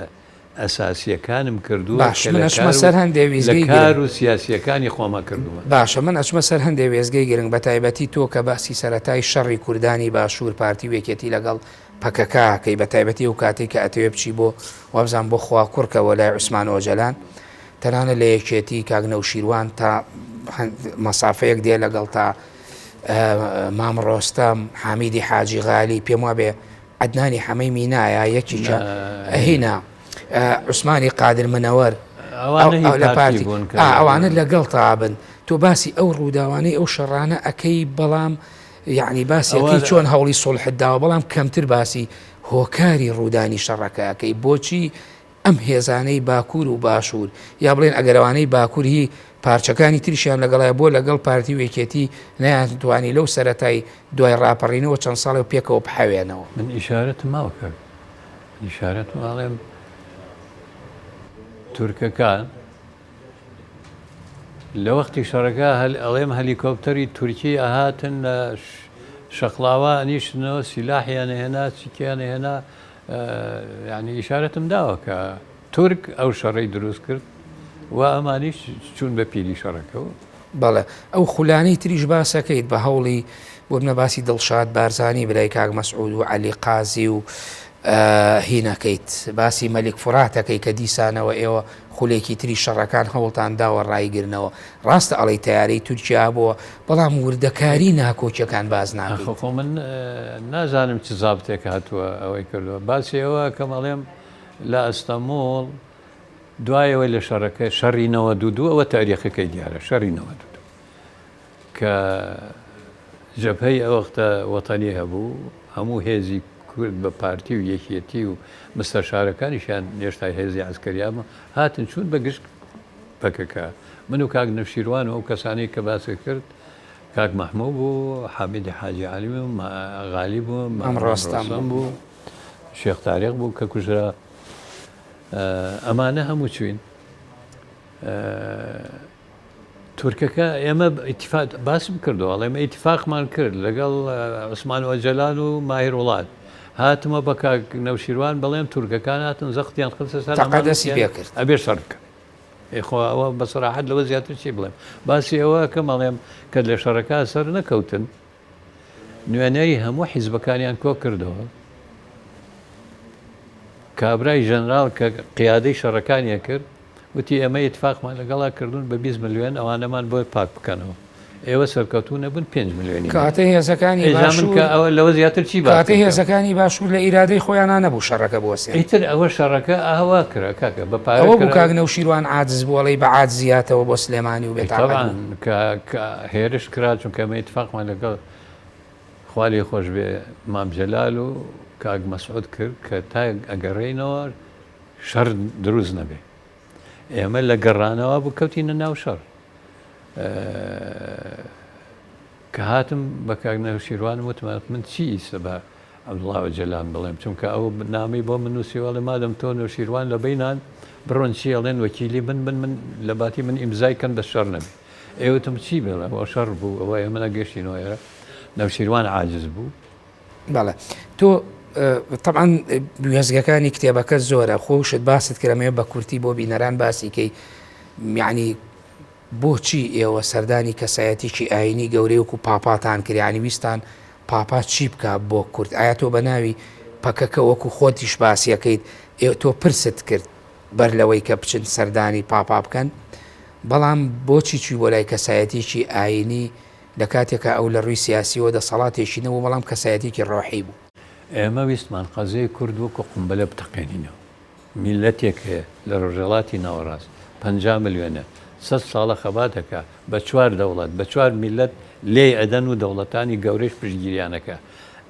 ئەساسیەکانم کردووە
باش
کە
من
لە
ئەچمە
کار و
سەر هەندێ
لە
ویستگەی
کار
گرنگ.
و سیاسیەکانی خۆما کردوومە.
باشە من ئەچمە سەر هەندێ وێستگەی گرنگ بە تایبەتی تۆ کە باسی سەرەتای شەڕی کوردانی باشوور پارتی و یەکێتی لەگەڵ پەکەکە ئەکەی بە تایبەتی ئەو کاتەی کە ئەتەوێ بچی بۆ وابزانم بۆ خواکوڕکە بۆ لای عوسمان ئۆجەلان تەنانەت لە یەکێتی کاک نەوشیروان تا مەسافەیەک دێ لەگەڵ تا مام ڕۆستەم حامیدی حاجی غالی پێم وابێ عەدنانی حەمەی مینایە یەکیکە هینا عوسمانی قادر منەوەر لە پارتی ئەوانە لەگەڵ تابن تۆ باسی ئەو ڕووداوانەی ئەو شەڕانە ئەەکەی بەڵام یعنی باسی ئەوەی چۆن هەوڵی سڵحت داوە بەڵام کەمتر باسی هۆکاری ڕوودانی شەڕەکەکەی بۆچی ئەم هێزانەی باکوور و باشوور، یا بڵێین ئەگەر ئەوانەی باکوور هی پارچەکانی تریشیان لەگەڵایە بۆ لەگەڵ پارتی و یەکێتی نەیانتوانی لەو سەرەتای دوای ڕاپەڕینەوە چەند ساڵێ و پێکەوە بحەوێنەوە؟
من ئیشارەتم ماوە کاک، من ئیشارەتم ئەڵێم تورکەکان لە وەختی شەڕەکە هەل ئەڵێم هەلیکۆپتەری تورکی ئەهاتن لە شەقڵاوە ئەنیشتنەوە سیلاحیان ئەهێنا چیکیان ئەهێنا یانی ئیشارەتم داوە کە تورک ئەو شەڕەی دروست کرد و ئەمانیش چوون بە پیری شەڕەکەوە.
بەڵێ ئەو خولانەی تریش باسەکەیت بە هەوڵی بۆ منە باسی دڵشاد بارزانی برای کاک مەسعود و عەلی قازی و هینەکەیت باسی مەلیک فوراتەکەی کە دیسانەوە ئێوە خولێکی تری شەڕەکان هەوڵتان داوە ڕایگرنەوە ڕاستە ئەڵێی تەیارەی تورکیا بووە بەڵام وردەکاری ناکۆکیەکان باس ناکەیت.
ئاخۆ خۆ من نازانم چ زابتێک هاتووە ئەوەی کردووە باسی ئەوە ئەکەم ئەڵێم لە ئەستەموڵ دوای ئەوەی لە شەڕەکە شەڕی 92 ئەوە تاریخەکەی دیارە شەڕی 92 کە جەبهەی ئەوەختە وەتەنی هەبوو هەموو هێزی کورد بە پارتی و یەکێتی و مستەشارەکانیشیان هێشتا هێزی عەسکەری هەبوو هاتن چوون بە گشت پەکەکە من و کاک نەوشیروان و ئەو کەسانەی کە باست کرد کاک مەحموو بوو حامیدی حاجی عەلی بوو غالی بوو
مام ڕۆستەم
بوو شێخ تاریق بوو کە کوژرا ئەمانە هەموو چوین تورکەکە ئێمە ئیتیفاق باسم کردو ئەڵێم ئیتیفاقمان کرد لەگەڵ عوسمان ئۆجەلان و ماهیر وڵات هاتمە بە کاک نەوشیروان بەڵێم تورکەکان هاتن زەختیان خستە سەر
تەقە دەستی پێ کرد
ئەبێ شەڕ بکەن ئێ خۆ ئەوە بە سەراحەت لەوە زیاتر چی بڵێم باسی ئەوە کەم ئەڵێم کە لە شەڕەکە سەر نەکەوتن نوێنەری هەموو حیزبەکانیان کۆ کردەوە کابرای ژەنراڵ کە قیادەی شەڕەکانیان کرد وتی ئێمە ئیتفاقمان لەگەڵا کردوون بە 20 ملیۆن ئەوانەمان بۆ پاک بکەنەوە ئێوە سەرکەوتوو نەبوون 5 ملیۆنی
کاتێ هێزەکانی
ئێجا من کە
باشوور
ئەوە لەوە زیاتر چی باس
کاتێ
بکەم
هێزەکانی باشوور لە ئیرادەی خۆیانا نەبوو شەڕەکە بوەستێنن.
ئیتر ئەوە شەڕەکە ئاوا کرا کاکە بە پارە
ئەوە بوو
کرا
کاک نەوشیروان عاجز بوو ئەڵێی بە عاجزی هاتەوە بۆ سلێمانی و
ئەی
بێتاقەت
تەبعەن
بوو.
کە کە هێرش کرا چونکە ئێمە ئیتفاقمان لەگەڵ خوا لێی خۆش بێ مام جەلال و کاک مەسعود کرد کە تا ئەگەڕێینەوە شەڕ دروست نەبێ ئێمە لە گەڕانەوە بوو کەوتینە ناو شەڕ کە هاتم بە کاک نەوشیروانم وتم من چی ئیسە بە عەبدوڵا ئۆجەلان بڵێم چونکە ئەو نامەی بۆ من نووسیوە ئەڵێ مادەم تۆ نەوشیروان لە بەینان بڕۆن چی ئەڵێن وەکیلی من بن من لە باتی من ئیمزای کەن بە شەڕ نەبێ ئێ وتم چی بڵێم ئەوە شەڕ بوو ئەوە ئێمە نەگەشتینەوە ئێرە نەوشیروان عاجز بوو
بەڵێ تۆ. تەبعەن وێستگەکانی کتێبەکە زۆرە خۆشت باست کرد ئەمەوێ بە کورتی بۆ بینەران باسی کەی یعنی بۆچی ئێوە سەردانی کەسایەتیکی ئاینی گەورەی وەکو پاپاتان کرد یعنی ویستان پاپا چی بکا بۆ کورد ئایا تۆ بە ناوی پەکەکە وەکو خۆتیش باسیەکەیت ئێ تۆ پرست کرد بەر لەوەی کە بچن سەردانی پاپا بکەن بەڵام بۆچی چوی بۆ لای کەسایەتیکی ئاینی لە کاتێکا ئەو لە ڕووی سیاسیەوە دەسەڵاتێکی نەبوو بەڵام کەسایەتیەکی ڕۆحی بوو.
ئێمە ویستمان قەزیەی کورد وەکو قومبەلە بتەقێنینەوە. میللەتێک هەیە لە ڕۆژهەڵاتی ناوەڕاست 50 ملیۆنە، سەد ساڵە خەبات ئەکا، بە چوار دەوڵەت، بە چوار میللەت لێی ئەدەن و دەوڵەتانی گەورەیش پشتگیریان ئەکا.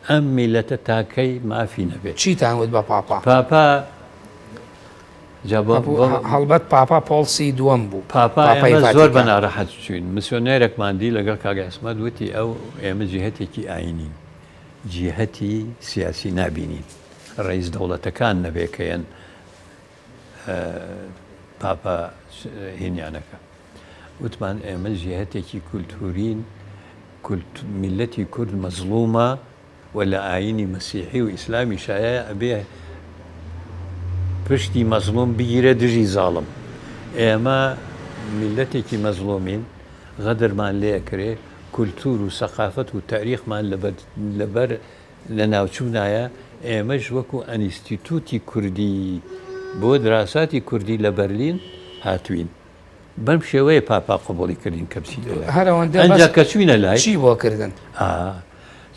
ئەم میللەتە تا کەی مافی نەبێ؟
چیتان وت بە پاپا؟
پاپا جا بۆ
بۆ هەڵبەت پاپا پۆڵسی دووەم بوو.
پاپا
پاپای
ئێمە زۆر بە
ڤاتیکان.
ناڕەحەت چووین. مسیۆنێرێکمان دی لەگەڵ کاک عیسمەت وتی ئەو ئێمە جیهەتێکی ئایینین. جیهەتی سیاسی نابینین. ڕەئیس دەوڵەتەکان نەبێ کە یەن پاپا هینیانەکە. وتمان ئێمە جیهەتێکی کولتوورین، میللەتی کورد مەزڵوومە و لە ئایینی مەسیحی و ئیسلامیشایە ئەبێ پشتی مەزڵووم بگیرێ دژی زاڵم. ئێمە میللەتێکی مەزڵوومین، غەدرمان لێ ئەکرێ، کولتوور و سەقافەت و تاریخمان لەبەر لەناوچوونایە، ئێمەش وەکو ئەنیستیتوتی کوردی بۆ دراساتی کوردی لە بەرلین هاتووین. بەم شێوەیە پاپا قبوڵی کردین کە بچینە لای.
هەر ئەوەندە
ئەنجا کە چووینە لای.
چی بۆ کردن؟
ئا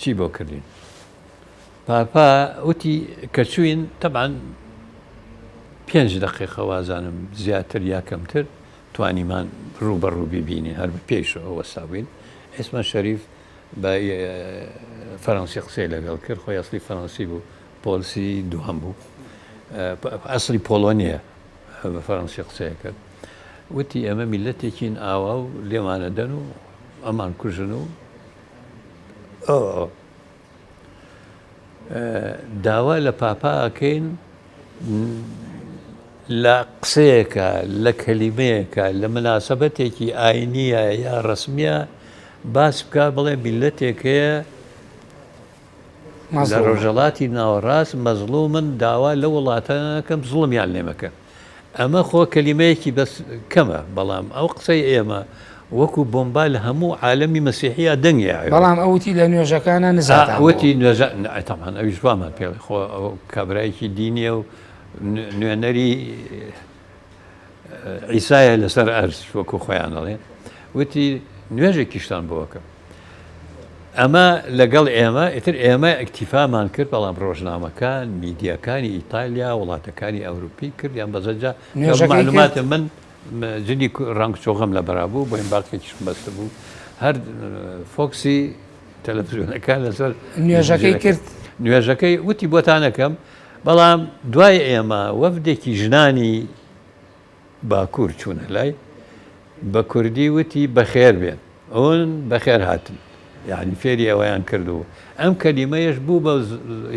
چی بۆ کردین؟ پاپا وتی کە چووین تەبعەن پێنج دەقیقە وازانم زیاتر یا کەمتر توانیمان ڕوو بە ڕوو بیبینین هەر بە پێیشەوە وەستابووین. عیسمەت شەریف بە فەرەنسی قسەی لەگەڵ کرد، خۆی ئەسڵی فەرەنسی بوو، پۆلسی دووهەم بوو، ئەسڵی پۆڵۆنییە، بە فەرەنسی قسەی کرد. وتی ئێمە میللەتێکین ئاوا و لێمانە دەن و ئەمان کوژن و ئەو داوا لە پاپا ئەکەین لە قسەیەکە لە کەلیمەیەکە لە مناسبەتێکی ئاینیە یا ڕسمیە باس بکە بڵێ میللەتێک هەیە لە ڕۆژهەڵاتی ناوەڕاست مەزڵومن داوا لەو وڵاتانە ئەکەم زوڵمیان لێ مەکەن. ئەمە خۆ کەلیمەیەکی بەس کەمە بەڵام ئەو قسەی ئێمە وەکو بۆمبا لە هەموو عالەمی مەسیحیا دەنگی ئاوێ.
بەڵام ئەو وتی لە نوێژەکانا نزاتان بۆ.
وتی نوێژە تەبعەن ئەویش وامان پێ خۆ ئەو کابرایەکی دینیە و نوێنەری عیسایە لەسەر ئەرز وەکو خۆیان ئەڵێن وتی نوێژێکیشتان بۆ ئەکەم ئەمە لەگەڵ ئێمە ئیتر ئێمە ئیکتیفامان کرد بەڵام ڕۆژنامەکان میدیاکانی ئیتالیا وڵاتەکانی ئەوروپی کردیان بە زەجا معلوماتە من جلی ڕەنگ چۆغم لە بەرا بوو بۆیم باقێکیشم بەستە بوو هەر فۆکسی تەلەفزیۆنەکان لەسەر
نوێژەکەی کرد
نوێژەکەی وتی بۆتانەکەم بەڵام دوای ئێمە وەفدێکی ژنانی باکوور چوونە لای، بە کوردی وتی بەخێر بێن، ئون بەخێر هاتن، یانی فێری ئەوەیان کرد و ئەم کەلیمەیەش بوو بە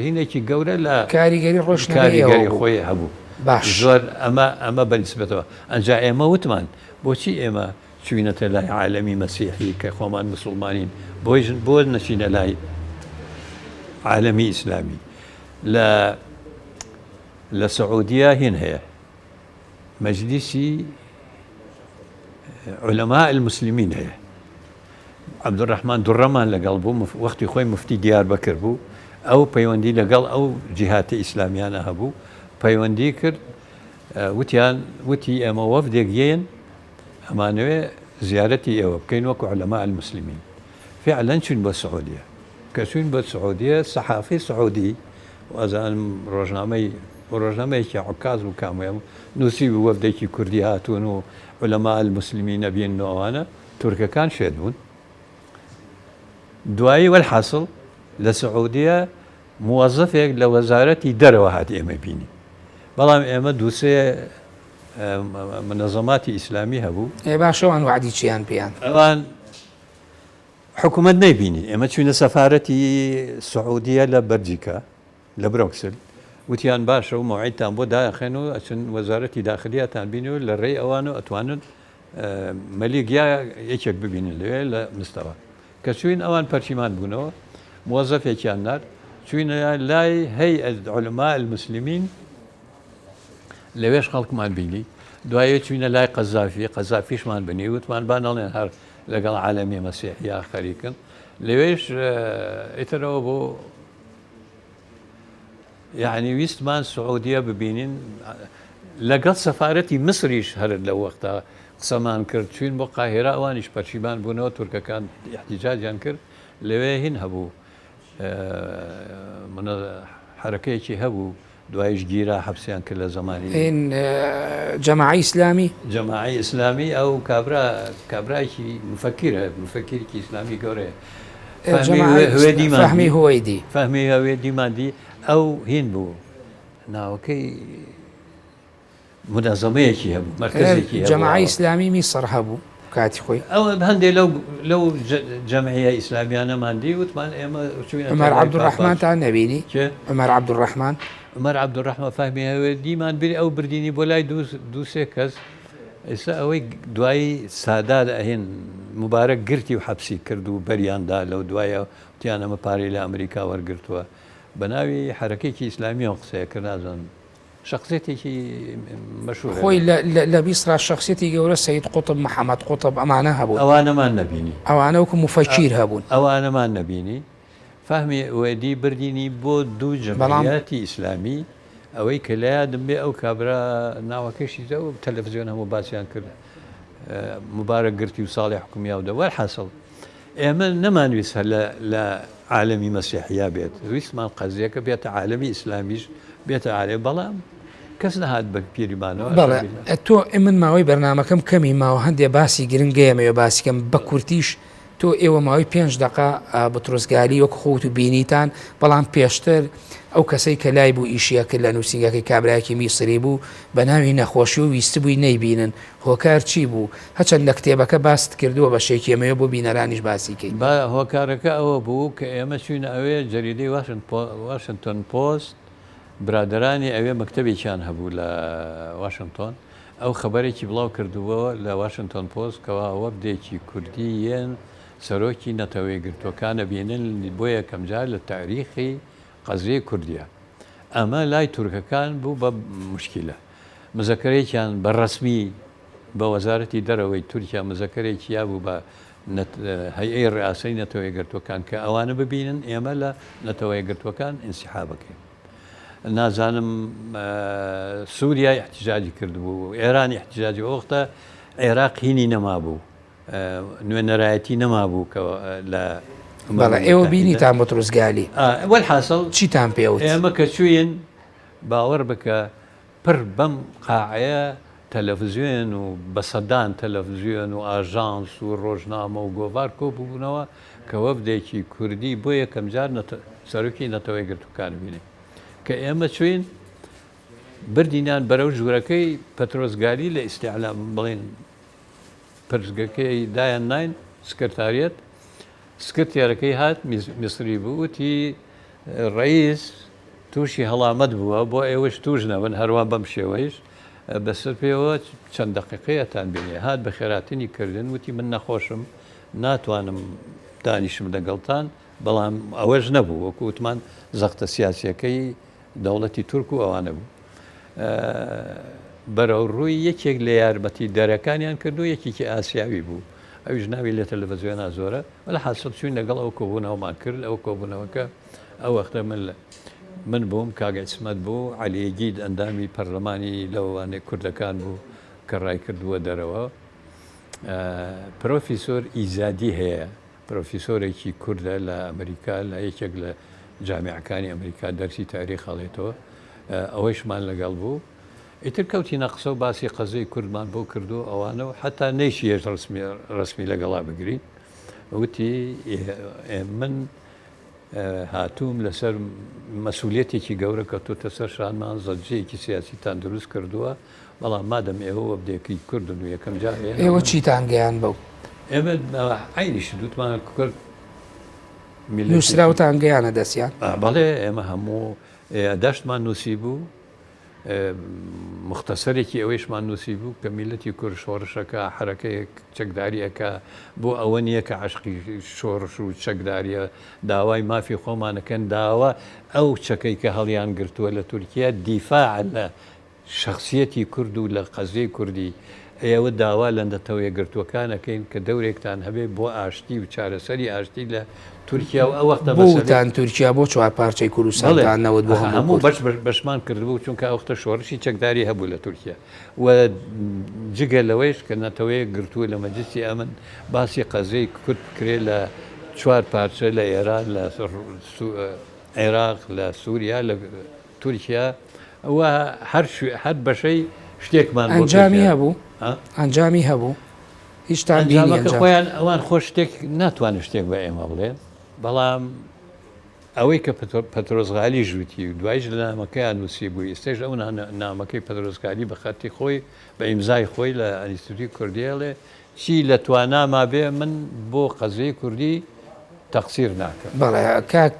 هینێکی گەورە لە
کاریگەری ڕۆشنەوەی ئەوە
کاریگەری
بوو.
خۆی هەبوو.
باش.
زۆر ئەمە ئەمە بە نیسبەتەوە. ئەنجا ئێمە وتمان بۆچی ئێمە چووینەتە لای عالەمی مەسیحی کە خۆمان مسوڵمانین بۆیش بۆ نەچینە لای عالەمی ئیسلامی؟ لە لە سعودیە هین هەیە مەجلیسی علماء المسلمین هەیە عەبدولڕەحمان دوڕەمان لەگەڵ بوو وەختی خۆی مفتی دیاربەکر بوو ئەو پەیوەندی لەگەڵ ئەو جیهاتە ئیسلامیانە هەبوو پەیوەندی کرد وتیان وتی ئێمە وەفدێک یەن ئەمانەوێ زیارەتی ئێوە بکەین وەکو علماء المسلمین فعلا چوین بۆ سعودیە کە چوین بۆ سعودیە سەحافی سعودی وازانم ڕۆژنامەی ڕۆژنامەیەکی عکاز بوو کامویە نووسی بوو وەفدێکی کوردی هاتوون و علماء المسلمین ئەبین و ئەوانە تورکەکان شێت بوون دوایی وەلحاسڵ لە سعودیە موەزەفێک لە وەزارەتی دەرەوە هات ئێمەی بینی بەڵام ئێمە دووسێ منەزەماتی ئیسلامی هەبوو.
ئێ باشە ئەوان وەعدی چیان پێیان؟
ئەوان حکوومەت نەیبینی ئێمە چوینە سەفارەتی سعودیە لە بەلجیکا لە برۆکسل وتیان باشە و مەوعیدتان بۆ داخێن و ئەچن وەزارەتی داخلیاتان بینی و لە ڕێی ئەوان و ئەتوانن مەلیک یا یەکێک ببینن لەوێ لە مستەوە کە چوین ئەوان پەرشیمان بوونەوە مۆزەفێکیان نارد. چوینە لای هەیئەت علماء المسلمین لەوێش خەڵکمان بینی دوایێ چوینە لای قەزافی قەزافیشمان بنی وتمان با نەڵێن هەر لەگەڵ عالەمی مەسیحیا خەریکن لەوێش ئیترەوە بۆ یعنی ویستمان سعودیە ببینین لەگەڵ سەفارەتی مسریش هەر لە وەختا قسەمان کرد چوین بۆ قاهێرا ئەوانیش پەشیمان بوونەوە تورکەکان احتیجاجیان کرد لەوێ هین هەبوو حەرەکەیەکی هەبوو دوایش گیرا حەبسیان کرد لە زەمانی.
هین جەماعەی ئیسلامی.
جەماعەی ئیسلامی ئەو کابرا کابرایەکی مفەکیرە مفەکیرێکی ئیسلامی گەورەیە
فەهمی فەهمی هوەیدی
فەهمی هوەیدیمان دی ئەو هین بوو ناوەکەی مونەزەمەیەکی هەبوو، مەرکەزێکی هەبوو.
جەماعەی ئیسلامی میسڕ هەبوو کاتی خۆی.
ئەو هەندێ لەو لەو جەمعیە ئیسلامیانەمان دی وتمان ئێمە چووینە
عومەر عەبدولڕەحمانتان نەبینی؟
کێ؟
عومەر عەبدولڕەحمان.
عومەر عەبدولڕەحمان فەهمی هەوێدیمان بری ئەو بردینی بۆ لای دوو دوو سێ کەس ئێستا ئەوەی دوایی سادات ئەهین موبارەک گرتی و حەبسی کرد و بەریان دا لەو دوایە وتیان ئەمە پارەی لە ئەمریکا وەرگرتووە بە ناوی حەرەکەیەکی ئیسلامیەوە قسەیە کرد نازانم شەخسیەتێکی مەشهورە.
خۆی لە میسرا شەخسیەتی گەورە سەید قوتب، محەمەد قوتب ئەمانە هەبوون.
ئەوانەمان نەبینی.
ئەوانە وەکو موفەکیر هەبوون.
ئەوانەمان نەبینی. فەهمی ئوێدی بردینی بۆ دوو جەمعیاتی ئیسلامی، ئەوەی کە لە یادم بێ ئەو کابرا ناوەکەشی ئەو تەلەفزیۆن هەموو باسیان کرد موبارەک گرتی و ساڵی حوکمی یاودە. وەلحاسڵ ئێمە نەمانویست هەر لە لە عالەمی مەسیحیا بێت، ویستمان قەزیەکە بێتە عالەمی ئیسلامیش، بێتە عالەمی، بەڵام کەس نەهات بە پیریمانەوە.
بەڵێ تۆ من ماوەی بەرنامەکەم کەمی ماوە هەندێ باسی گرنگ ئەمەوێ باسی کەم بە کورتیش تۆ ئێوە ماوەی پێنج دەقە بترۆسگالی وەک خۆت و بینیتان بەڵام پێشتر ئەو کەسەی کە لای بوو ئیشی ئەکرد لە نووسینگەکەی کابرایەکی میسری بوو بە ناوی نەخۆشی و ویستبووی نەیبینن هۆکار چی بوو؟ هەچەند لە کتێبەکە باست کردووە بەشێکی ئەمەوێ بۆ بینەرانیش باسی کەی.
با هۆکارەکە ئەوە بوو کە ئێمە چووینە ئەوێ جەریدەی واشنتۆن پۆست برادەرانی ئەوێ مەکتەبێکیان هەبوو لە واشنتۆن ئەو خەبەرێکی بڵاو کردبووەوە لە واشنتۆن پۆست کەوا وەفدێکی کوردی یێن سەرۆکی نەتەوەیەکگرتووەکان ئەبینن بۆ یەکەمجار لە تاریخی قەزیەی کوردیە ئەمە لای تورکەکان بوو بە موشکیلە مزەکەرێکیان بە ڕەسمی بە وەزارەتی دەرەوەی تورکیا مزەکەرێکی یابوو بە هەیئەی ڕئاسەی نەتەوە یەکگرتووەکان کە ئەوانە ببینن ئێمە لە نەتەوە یەکگرتووەکان ئینسیحابەکەین نازانم سووریا احتجاجی کردبوو ئێران احتجاجی ئەو وەختە عێراق هینی نەمابوو نوێنەرایەتی نەمابوو کە لە
بەڵێ ئێوە بینیتان بتروس گالی
وەلحاسڵ
چیتان پێ وت؟
ئێمە کە چووین باوەڕ بکە پر بەم قاعەیە تەلەفزیۆن و بە سەدان تەلەفزیۆن و ئاژانس و ڕۆژنامە و گۆڤار کۆ ببوونەوە کە وەفدێکی کوردی بۆ یەکەم جار سەرۆکی نەتەوە یەکگرتووەکان بینێ کە ئێمە چووین بردینیان بەرەو ژوورەکەی پەترۆس گالی لە ئیستیعلام بڵێن پرسگەکەی دایان ناین سکرتاریەت سکرتێرەکەی هات میسری بوو وتی ڕئیس تووشی هەڵامەت بووە بۆ ئێوەش تووش نەبن هەروا بەم شێوەیش بەسەر پێوە چەند دەقیقەیەتان بینێ هات بە خێراتنی کردن وتی من نەخۆشم ناتوانم دانیشم لەگەڵتان بەڵام ئەوەش نەبوو وەکو وتمان زەختە سیاسیەکەی دەوڵەتی تورک و ئەوانە بوو بەرەو ڕووی یەکێک لە یارمەتی دەرەکانیان کردو یەکێکی ئاسیاوی بوو ئەویش ناوی لە تەلەڤزیۆنا زۆرە وەلا حاسڵ چوین لەگەڵ ئەو کۆبوونەوەمان کرد ئەو کۆبوونەوەکە ئەو وەختە من من بووم کاک عیسمەت بوو عەلی گید ئەندامی پەرلەمانی لەوانەی کوردەکان بوو کە ڕای کردووە دەرەوە پرۆفیسۆر ئیزادی هەیە پرۆفیسۆرێکی کوردە لە ئەمریکا لە یەکێک لە جامیعەکانی ئەمریکا دەرسی تاریخ ئەڵێتەوە ئەوەیشمان لەگەڵ بوو ئیتر کەوتینە قسە و باسی قەزیەی کوردمان بۆ کرد و ئەوانە و حەتا نەیشیەش ڕسمی ڕسمی لەگەڵا بگرین وتی من هاتووم لەسەر مەسولیەتێکی گەورە کەوتۆتە سەر شانمان زەجەیەکی سیاسیتان دروست کردووە بەڵام مادەم ئێوە وەفدێکی کوردن و یەکەم جار
ئێوە ئێوە چیتان گەیاند بەو؟
ئێمە عەینی شت وتمان کورد میللەتێکی
نووسراوتان گەیانە دەستیان؟
بەڵێ ئێمە هەموو یاداشتمان نووسیبوو. موختەسەرێکی ئەوەیشمان نووسیبوو کە میللەتی کورد شۆڕشەکە، حەرەکەیەک چەکداری ئەکا، بۆ ئەوە نییە کە عەشقی شۆڕش و چەکدارییە، داوای مافی خۆمان ئەکەن، داوا ئەو چەکەی کە هەڵیان گرتووە لە تورکیە دیفاع لە شەخسیەتی کورد و لە قەزیەی کوردی ئێوە داوا لە نەتەوە یەکگرتووەکان ئەکەین کە دەورێکتان هەبێ بۆ ئاشتی و چارەسەری ئاشتی لە تورکیا و ئەو وەختە
بۆ
مەسەلەی
وتان تورکیا بۆ چوارپارچەی
بەڵێ
کوردستانتان نەوت بۆ هەموو
هەموو
کورد؟
بەش بەشمان کردبوو چونکە ئەو وەختە شۆڕشی چەکداری هەبوو لە تورکیا و جگە لەوەیش کە نەتەوە یەکگرتوو لە مەجلسی ئەمن باسی قەزیەی کورد بکرێ لە چوارپارچە لە ئێران لە عێراق لە سوریا لە تورکیا و هەر شوێ هەر بەشەی شتێکمان بۆ
ئەنجامی
پێشنیار
هەبوو؟
ها؟
ئەنجامی هەبوو؟ هیچتان بینی
ئەنجامەکە
ئەنجام؟
خۆیان ئەوان خۆ شتێک ناتوانن شتێک بە ئێمە بڵێن بەڵام ئەوەی کە پەترۆس غالیش وتی و دوایش لە نامەکەیان نووسیبووی ئێستاش ئەو نامەکەی پەترۆس غالی بە خەتی خۆی بە ئیمزای خۆی لە ئەنیستیتوی کوردی ئەڵێ چی لە تواناما بێ من بۆ قەزیەی کوردی تەقسیر ناکەم.
بەڵێ کاک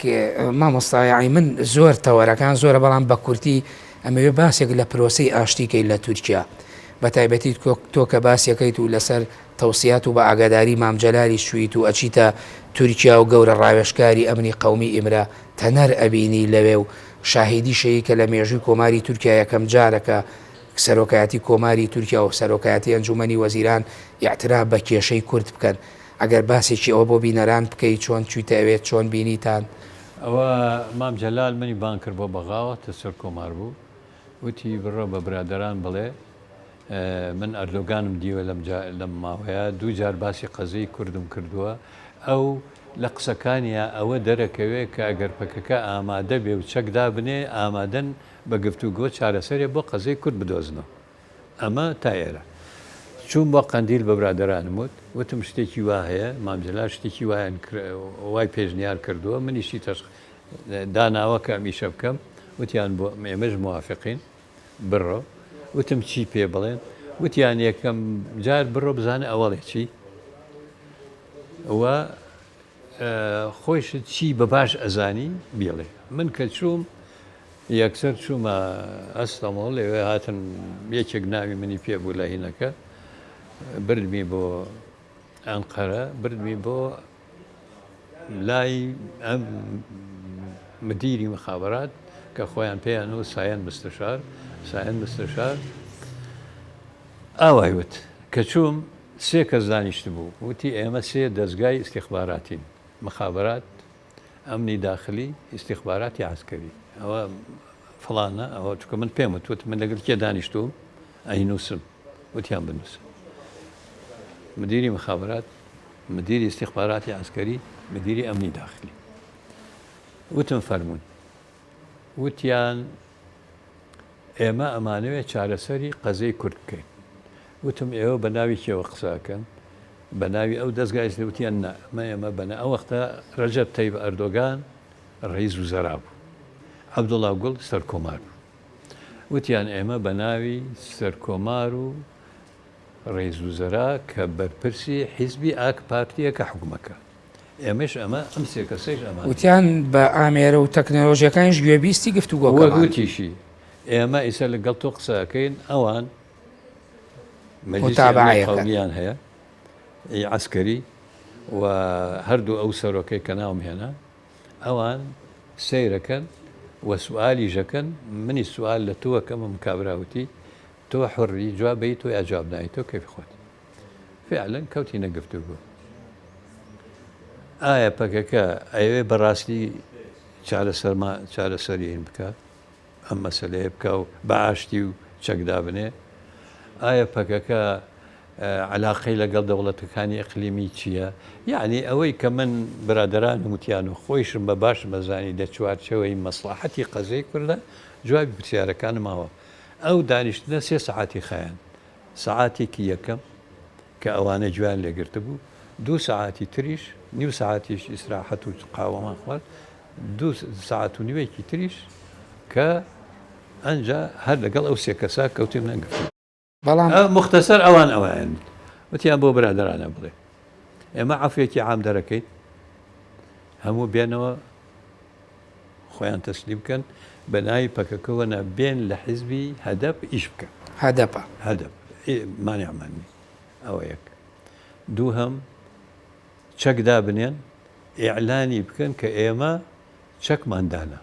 مامۆستا یەعنی من زۆر تەوەرەکان زۆرە بەڵام بە کورتی ئەمەوێ باسێک لە پرۆسەی ئاشتی کەی لە تورکیا بە تایبەتی تۆ کە باسیەکەیت و لەسەر تەوسیات و بە ئاگاداری مام جەلالیش چویت و ئەچیتە تورکیا و گەورە ڕاوێژکاری ئەمنی قەومی ئیمرە تەنەر ئەبینی لەوێ و شاهیدیشەی کە لە مێژووی کۆماری تورکیا یەکەم جارە کە سەرۆکایەتی کۆماری تورکیا و سەرۆکایەتی ئەنجومەنی وەزیران ئیعتراف بە کێشەی کورد بکەن. ئەگەر باسێکی ئەوە بۆ بینەران بکەی چۆن چویتە ئەوێ چۆن بینیتان؟
ئەوە مام جەلال منی بانگ کرد بۆ بەغاوە تە سەرکۆمار بوو وتی بڕۆ بە برادەران بڵێ من ئەردۆگانم دیوە لەم جا لەم ماوەیە دوو جار باسی قەزیەی کوردم کردووە ئەو لە قسەکانیا ئەوە دەرەکەوێ کە ئەگەر پەکەکە ئامادە بێ و چەک دابنێ ئامادەن بە گفتوگۆ چارەسەرێ بۆ قەزیەی کورد بدۆزنەوە. ئەمە تا ئێرە. چووم بۆ قەندیل بە برادەرانم وت، وتم شتێکی وا هەیە، مام جەلال شتێکی وایان وای پێشنیار کردووە، منیشی تەش داناوە کە ئەم ئیشە بکەم، وتیان بۆ ئێمەش موافقین، بڕۆ. وتم چی پێ بڵێن؟ وتیان یەکەم جار بڕۆ بزانە ئەوەڵێ چی و خۆیشت چی بە باش ئەزانی بیڵێ. من کە چووم یەکسەر چوومە ئەستەمۆڵ، لەوێ هاتن یەکێک ناوی منی پێ بوو لە هینەکە، بردمی بۆ ئەنقەرە، بردمی بۆ لای ئەم مدیری مخابرات کە خۆیان پێیان و سایەن مستەشار، سایەن مستەشار ئاوای وت. کە چووم سێ کەس دانیشتبوو، وتی ئێمە سێ دەزگای ئیستیخباراتین، مخابرات، ئەمنی داخلی، ئیستیخباراتی عەسکەری. ئەوە فڵانە، ئەوە چونکە من پێم وت، وتم من لەگەڵ کێ دانیشتووم ئەینووسم، وتیان بنووسە. مدیری مخابرات، مدیری ئیستیخباراتی عەسکەری، مدیری ئەمنی داخلی. وتم فەرموون. وتیان ئێمە ئەمانەوێ چارەسەری قەزیەی کورد بکەین. وتم ئێوە بە ناوی کێوە قسە ئەکەن؟ بە ناوی ئەو دەزگای ئیسلامی؟ وتیان نا، ئەمە ئێمە بە ئەو وەختە رەجەب تەیب ئەردۆگان رەئیس وزەرا بوو، عەبدوڵا گوڵ سەرکۆمار بوو. وتیان ئێمە بە ناوی سەرکۆمار و رەئیس وزەرا کە بەرپرسی حیزبی ئاک پارتیە کە حوکمەکە. ئێمەش ئەمە ئەم سێ کەسەیش ئەمانەین.
وتیان بە ئامێرە و تەکنەلۆژیەکانیش گوێبیستی
وەک
گفتوگۆکەمان.
وتیشی، ئێمە ئیسە لەگەڵ تۆ قسە ئەکەین، ئەوان مەجلیسی ئەمنی
متابەعەیەکەن.
قەومییان هەیە، ی عەسکەری و هەردوو ئەو سەرۆکەی کە ناوم هێنا، ئەوان سەیرەکەن و سوئالیش ئەکەن، منیش سوئال لە تۆ ئەکەم، ئەم کابرا وتی، تۆ حوڕی جواب بەیتەوە یا جواب نایەیتەوە کەیفی خۆت. فیعلەن کەوتینە گفتوگۆ. ئایا پەکەکە ئەیەوێ بەڕاستی چارەسەرما چارەسەری هین بکات ئەم مەسەلەیە بکا و بە ئاشتی و چەک دابنێ؟ ئایا پەکەکە عەلاقەی لەگەڵ دەوڵەتەکانی ئیقلیمی چییە؟ یەعنی ئەوەی کە من برادەرانم وتیان و خۆیشم بە باشم ئەزانی لە چوارچێوەی مەسڵەحەتی قەزیەی کوردە جوابی پرسیارەکانم ماوە. ئەو دانیشتنە سێ سەعاتی خایاند. سەعاتێکی یەکەم کە ئەوانە گوێیان لێ گرتبوو، دوو سەعاتی تریش، نیو سەعاتیش ئیسراحەت و قاوەمان خوارد، دوو سەعات و نیوێکی تریش کە ئەنجا هەر لەگەڵ ئەو سێ کەسە کەوتیمنە گفتوگۆ.
بەڵام.
موختەسەر ئەوان ئەوەیان وت. وتیان بۆ برادەرانە بڵێ ئێمە عەفوێکی عام دەرەکەین، هەموو بێنەوە. خۆیان تەسلیم کەن بە ناوی پەکەکەوە نا بێن لە حیزبی هەدەپ ئیش بکەن.
هەدەپە.
هەدەپ مانعمان نی ئەوە یەک. دووهەم چەک دابنێن ئیعلانی بکەن کە ئێمە چەکمان دانا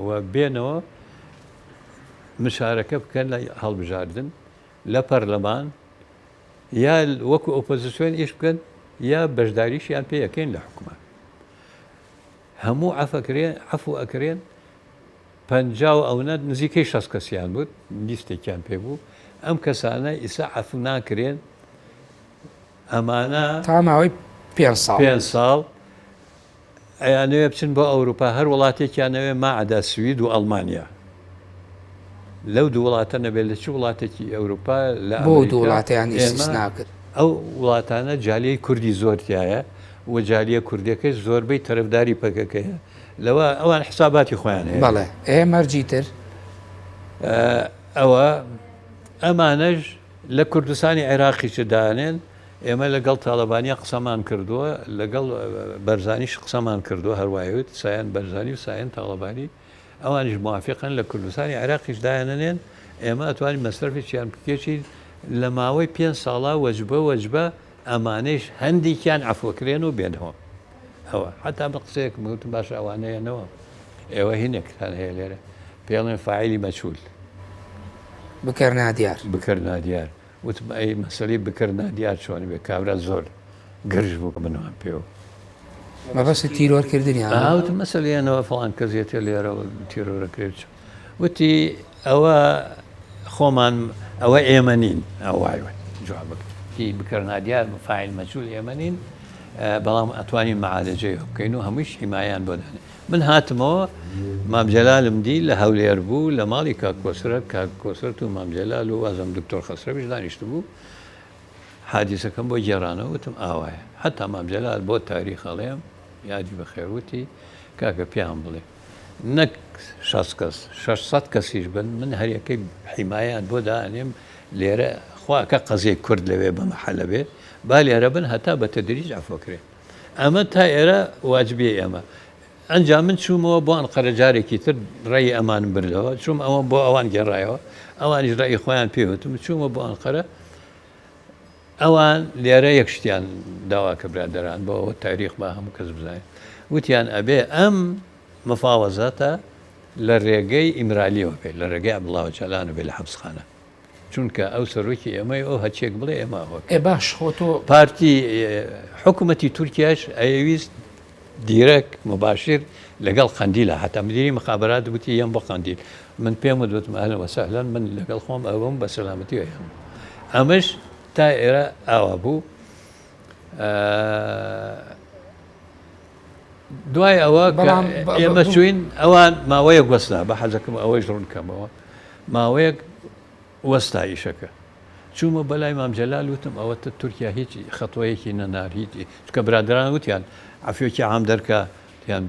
و بێنەوە مشارەکە بکەن لە هەڵبژاردن لە پەرلەمان یا وەکو ئۆپۆزیسیۆن ئیش بکەن یا بەشداریشیان پێ ئەکەین لە حکومەت. هەموو عەفەکرێن عەفو ئەکرێن 50 و ئەونە نزیکەی 60 کەسیان بوو لیستێکیان پێ بوو ئەم کەسانە ئیسا عەفو ناکرێن ئەمانە
تا ماوەی پێ ساڵ
پێ ساڵ ئەیانەوێ بچن بۆ ئەوروپا هەر وڵاتێکیان ئەوێ ماعەدا سوید و ئەڵمانیا لەو دوو وڵاتە نەبێت لە چ وڵاتێکی ئەوروپا لە
بۆ دوو وڵاتیان ئیستیسنا کرد؟
ئەو وڵاتانە جالیەی کوردی زۆر تیایە و جالیە کوردیەکەش زۆربەی تەرەفداری پەکەکەیە لەوە ئەوان حساباتی خۆیان هەیە.
بەڵێ ئێ مەرجی تر؟
ئەوە ئەمانەش لە کوردستانی عێراقیش دانێن ئێمە لەگەڵ تاڵەبانیا قسەمان کردووە، لەگەڵ بەرزانیش قسەمان کردووە، هەر وای وت، سایەن بەرزانی و سایەن تاڵەبانی، ئەوانیش موافقن لە کوردستانی عێراقیش دایانەنێن، ئێمە ئەتوانین مەسرەفێکیان بکێشین لە ماوەی پێنج ساڵا وەجبە وەجبە ئەمانەیش هەندێکیان عەفوکرێن و بێنەوە. ئەوە حەتا من قسەیەکم وتم باشە ئەوانە یەنەوە ئێوە هینێکتان هەیە لێرە پێڵێن فاعیلی مەجهول.
بکەر نادیار.
بکەر نادیار. وتم ئەی مەسەلەی بکەر نادیار چۆن بێ؟ کابرا زۆر گرژ بوو کە من وام پێ وت.
مەبەستت تیرۆر کردنیان بوو؟
وتم مەسەلەیانەوە فڵان کەس یەتێ لێرەوە تیرۆر ئەکرێ چ وتی ئەوە خۆمان ئەوە ئێمە نین ئەو وای وت جوابەکە وتی بکەر نادیار فاعل مەجهول ئێمە نین بەڵام ئەتوانین معالەجەی بکەین و هەموویش حیمایان بۆ دانێ. من هاتمەوە مام جەلالم دی لە هەولێر بوو لە ماڵی کاک کۆسرەت، کاک کۆسرەت و مام جەلال و وازم دکتۆر خەسرەویش دانیشتبوو، حادیسەکەم بۆ گێڕانەوە وتم ئاوایە، حەتا مام جەلال بۆ تاریخ ئەڵێم یادی بەخێر وتی کاکە پێیان بڵێ نەک 60 کەس 600 کەسیش بن من هەریەکەی حیمایان بۆ دائەنێم لێرە خوا کە قەزیەی کورد لەوێ بە مەحەلە بێ با لێرە بن هەتا بە تەدریج عەفوکرێن. ئەمە تا ئێرە واجبی ئێمە. ئەنجا من چوومەوە بۆ ئەنقەرە جارێکی تر ڕێی ئەمانم بردەوە، چووم ئەوەم بۆ ئەوان گێڕایەوە، ئەوانیش ڕێی خۆیان پێ وتم، چوومە بۆ ئەنقەرە ئەوان لێرە یەک شتیان داوا کە برادەران بۆ ئەوە تاریخ با هەموو کەس بزانێت وتیان ئەبێ ئەم مفاوەزاتە لە ڕێگەی ئیمرالیەوە بێت لە ڕێگەی عەبدوڵا ئۆجالانەوە بێت لە حەبسخانە. چونکە ئەو سەرۆکی ئێمەی ئەو هەرچیەک بڵێ ئێمە ئەوە
ئێ باش خۆ تۆ.
پارتی حکومەتی تورکیاش ئەیەویست دیرەک مباشر لەگەڵ قەندیلە حتا مدیری مخابرات وتی یەم بۆ قەندیل من پێم وت وتم اهلا وسهلا من لەگەڵ خۆم ئەوم بە سەلامەتی ئەیەم ئەمەش تا ئێرە ئاوا بوو دوای ئەوە
بەڵام
ئێمە چوین ئەوان ماوەیەک وەستا بە حەزەکەم ئەوەیش ڕوون کەمەوە ماوەیەک وەستا ئیشەکە چوومە بەلای مام جەلال وتم ئەوە تورکیا هیچ خەتۆیەکی نەنار هیچ چکە برادران وتیان عەفوێکی عام دەرکە یان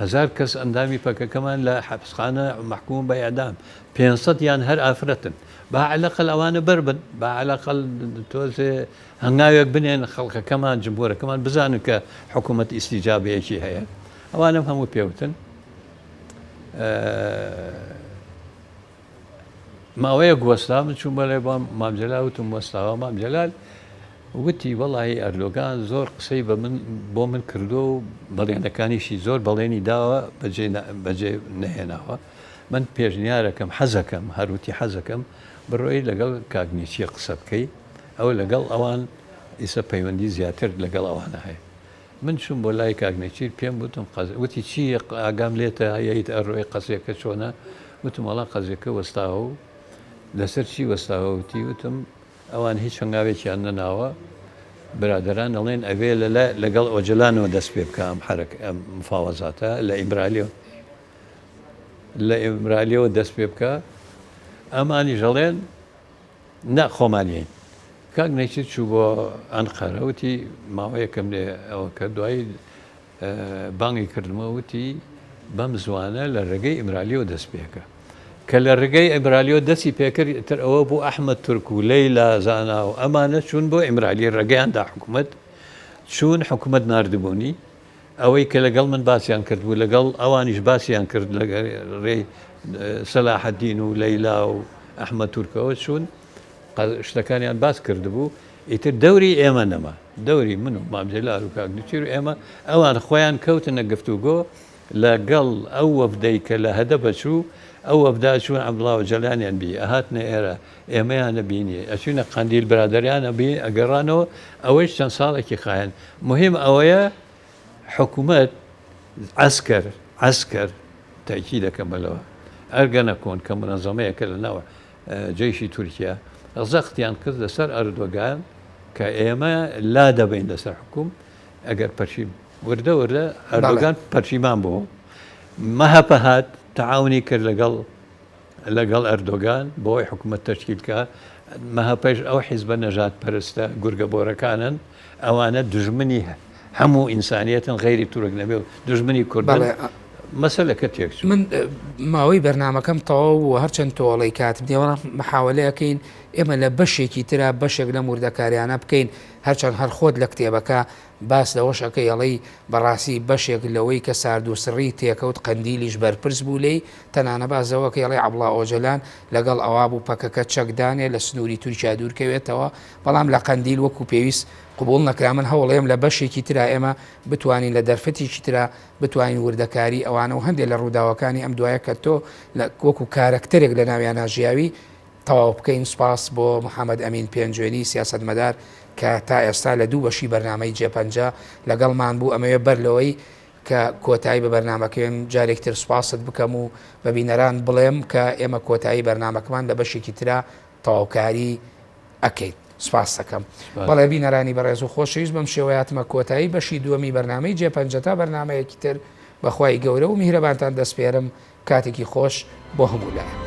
هەزار کەس ئەندامی پەکەکەمان لە حەپسخانە مەحکوم بە ئێعدام 500 یان هەر ئافرەتن با عەلەقەل ئەوانە بەر بن با عەلەقەل تۆزێ هەنگاوێک بنێن خەڵکەکەمان جمهورەکەمان بزانن کە حکوومەت ئیستیجابەیەکی هەیە ئەوانم هەموو پێوتن ماوەیەک وەستا من چووم بەلای مام جەلال وتم وەستاوە مام جەلال وتی وەڵی ئەردۆگان زۆر قسەی بە من بۆ من کردو و بەڵێنەکانیشی زۆر بەڵێنی داوە بەجێ بەجێ نەهێناوە من پێشنیارەکەم حەزەکەم هەروتی حەزەکەم بڕۆی لەگەڵ کاک نێچیر قسە بکەی ئەو لەگەڵ ئەوان ئیسە پەیوەندی زیاتر لەگەڵ ئەوانە هەیە من چووم بۆ لای کاک نێچیر پێم وتم قەز وتی چی ئاگام لێتە یەیت ئەڕۆی قەزیەکە چۆنە وتم وەڵا قەزیەکە وەستاوە و لەسەر چی وەستاوە وتی وتم ئەوان هیچ هەنگاوێکیان نەناوە برادەران ئەڵێن ئەبێ لە لەگەڵ ئۆجەلانەوە دەست پێ بکە ئەم حەرەک ئەم مفاوەزاتە لە ئیمرالیەوە لە ئیمرالیەوە دەست پێ بکە ئەمانیش ئەڵێن نا خۆمان یەین. کاک نێچیر چوو بۆ ئەنقەرە وتی ماوەیەکم لێ ئەوە کرد دوایی بانگی کردمەوە وتی بەم زوانە لە ڕێگەی ئیمرالیەوە دەست پێکە کە لە ڕێگەی ئیمرالیەوە دەستی پێکرد ئیتر ئەوە بوو ئەحمەد تورک و لەیلا زانا و ئەمانە چوون بۆ ئیمرالی ڕێگەیان دا حکوومەت چوون حکوومەت ناردبوونی. ئەوەی کە لەگەڵ من باسیان کرد بوو لەگەڵ ئەوانیش باسیان کرد لە ڕێی سەلاحەدین و لەیلا و ئەحمەد تورکەوە چوون شتەکانیان باس کردبوو ئیتر دەوری ئێمە نەما دەوری من و مام جەلال و کاک نوچیر و ئێمە ئەوان خۆیان کەوتنە گفتوگۆ لە گەڵ ئەو وەفدەی کە لە هەدەپە چوو ئەو وەفدە ئەچوون عەبدوڵا ئۆجەلانیان بی ئەهاتنە ئێرە ئێمەیان ئەبینی ئەچوینە قەندیل برادەریان ئەبی ئەگەڕانەوە ئەوەیش چەند ساڵێکی خایاند موهیم ئەوەیە حکومەت عەسکەر عەسکەر تەئکیدەکەمە لەوە ئەرگەنەکۆن کە مونەزەمەیەکە لە ناو جەیشی تورکیا زەختیان کرد لەسەر ئەردۆگان کە ئێمە لا دەبەین لەسەر حکوم ئەگەر پەرشی وردە وردە ئەردۆگان پەرشیمان بۆ مەهەپە هات تەعاونی کرد لەگەڵ لەگەڵ ئەردۆگان بۆی حکومەت تەشکیل کا مەهەپەش ئەو حیزبە نەژاد پەرستە گورگە بۆرەکانن ئەوانە دوژمنی هەموو ئینسانیەتن غەیری تورک نەبێ و دوژمنی کوردن مەسەلەکە تێکچوو.
من ماوەی بەرنامەکەم تەواو بوو هەرچەند تۆڵەی کاتم نیە بەڵام محاوەلە ئەکەین ئێمە لە بەشێکی ترا بەشێک لەم وردەکاریانە بکەین هەرچەند هەر خۆت لە کتێبەکە باس لەوەش ئەکەی ئەڵێی بەڕاستی بەشێک لەوەی کە ساردوسڕی تێکەوت قەندیلیش بەرپرس بوو لێی تەنانە باس لەوە ئەکەی ئەڵێی عەبڵا ئۆجەلان لەگەڵ ئەوا بوو پەکەکە چەک دانێ لە سنووری تورکیا دوورکەوێتەوە بەڵام لە قەندیل وەکو پێویست قبوڵ نەکرا من هەوڵێم لە بەشێکی ترا ئێمە بتوانین لە دەرفەتێکی ترا بتوانین وردەکاری ئەوانە و هەندێک لە ڕووداوەکانی ئەم دوایە کە تۆ وەکو کارەکتەرێک لە ناویانا ژیاوی تەواو بکەین سوپاس بۆ محەمەد ئەمین پێنجوێنی سیاسەتمەدار کە تا ئێستا لە دوو بەشی بەرنامەی جێپەنجە لەگەڵمان بوو ئەمەوێ بەر لەوەی کە کۆتایی بە بەرنامەکەێن جارێک تر سوپاست بکەم و بە بینەران بڵێم کە ئێمە کۆتایی بەرنامەکەمان لە بەشێکی ترا تەواوکاری ئەکەین سپاس دەکەم بەڵێ بینەرانی بەڕێز و خۆشەویست بەم شێوەیە هاتمە کۆتایی بەشی دووەمی بەرنامەی جێپەنجە تا بەرنامەیەکی تر بەخوای گەورە و میهرەبانتان دەسپێرم کاتێکی خۆش بۆ هەموو لایەک.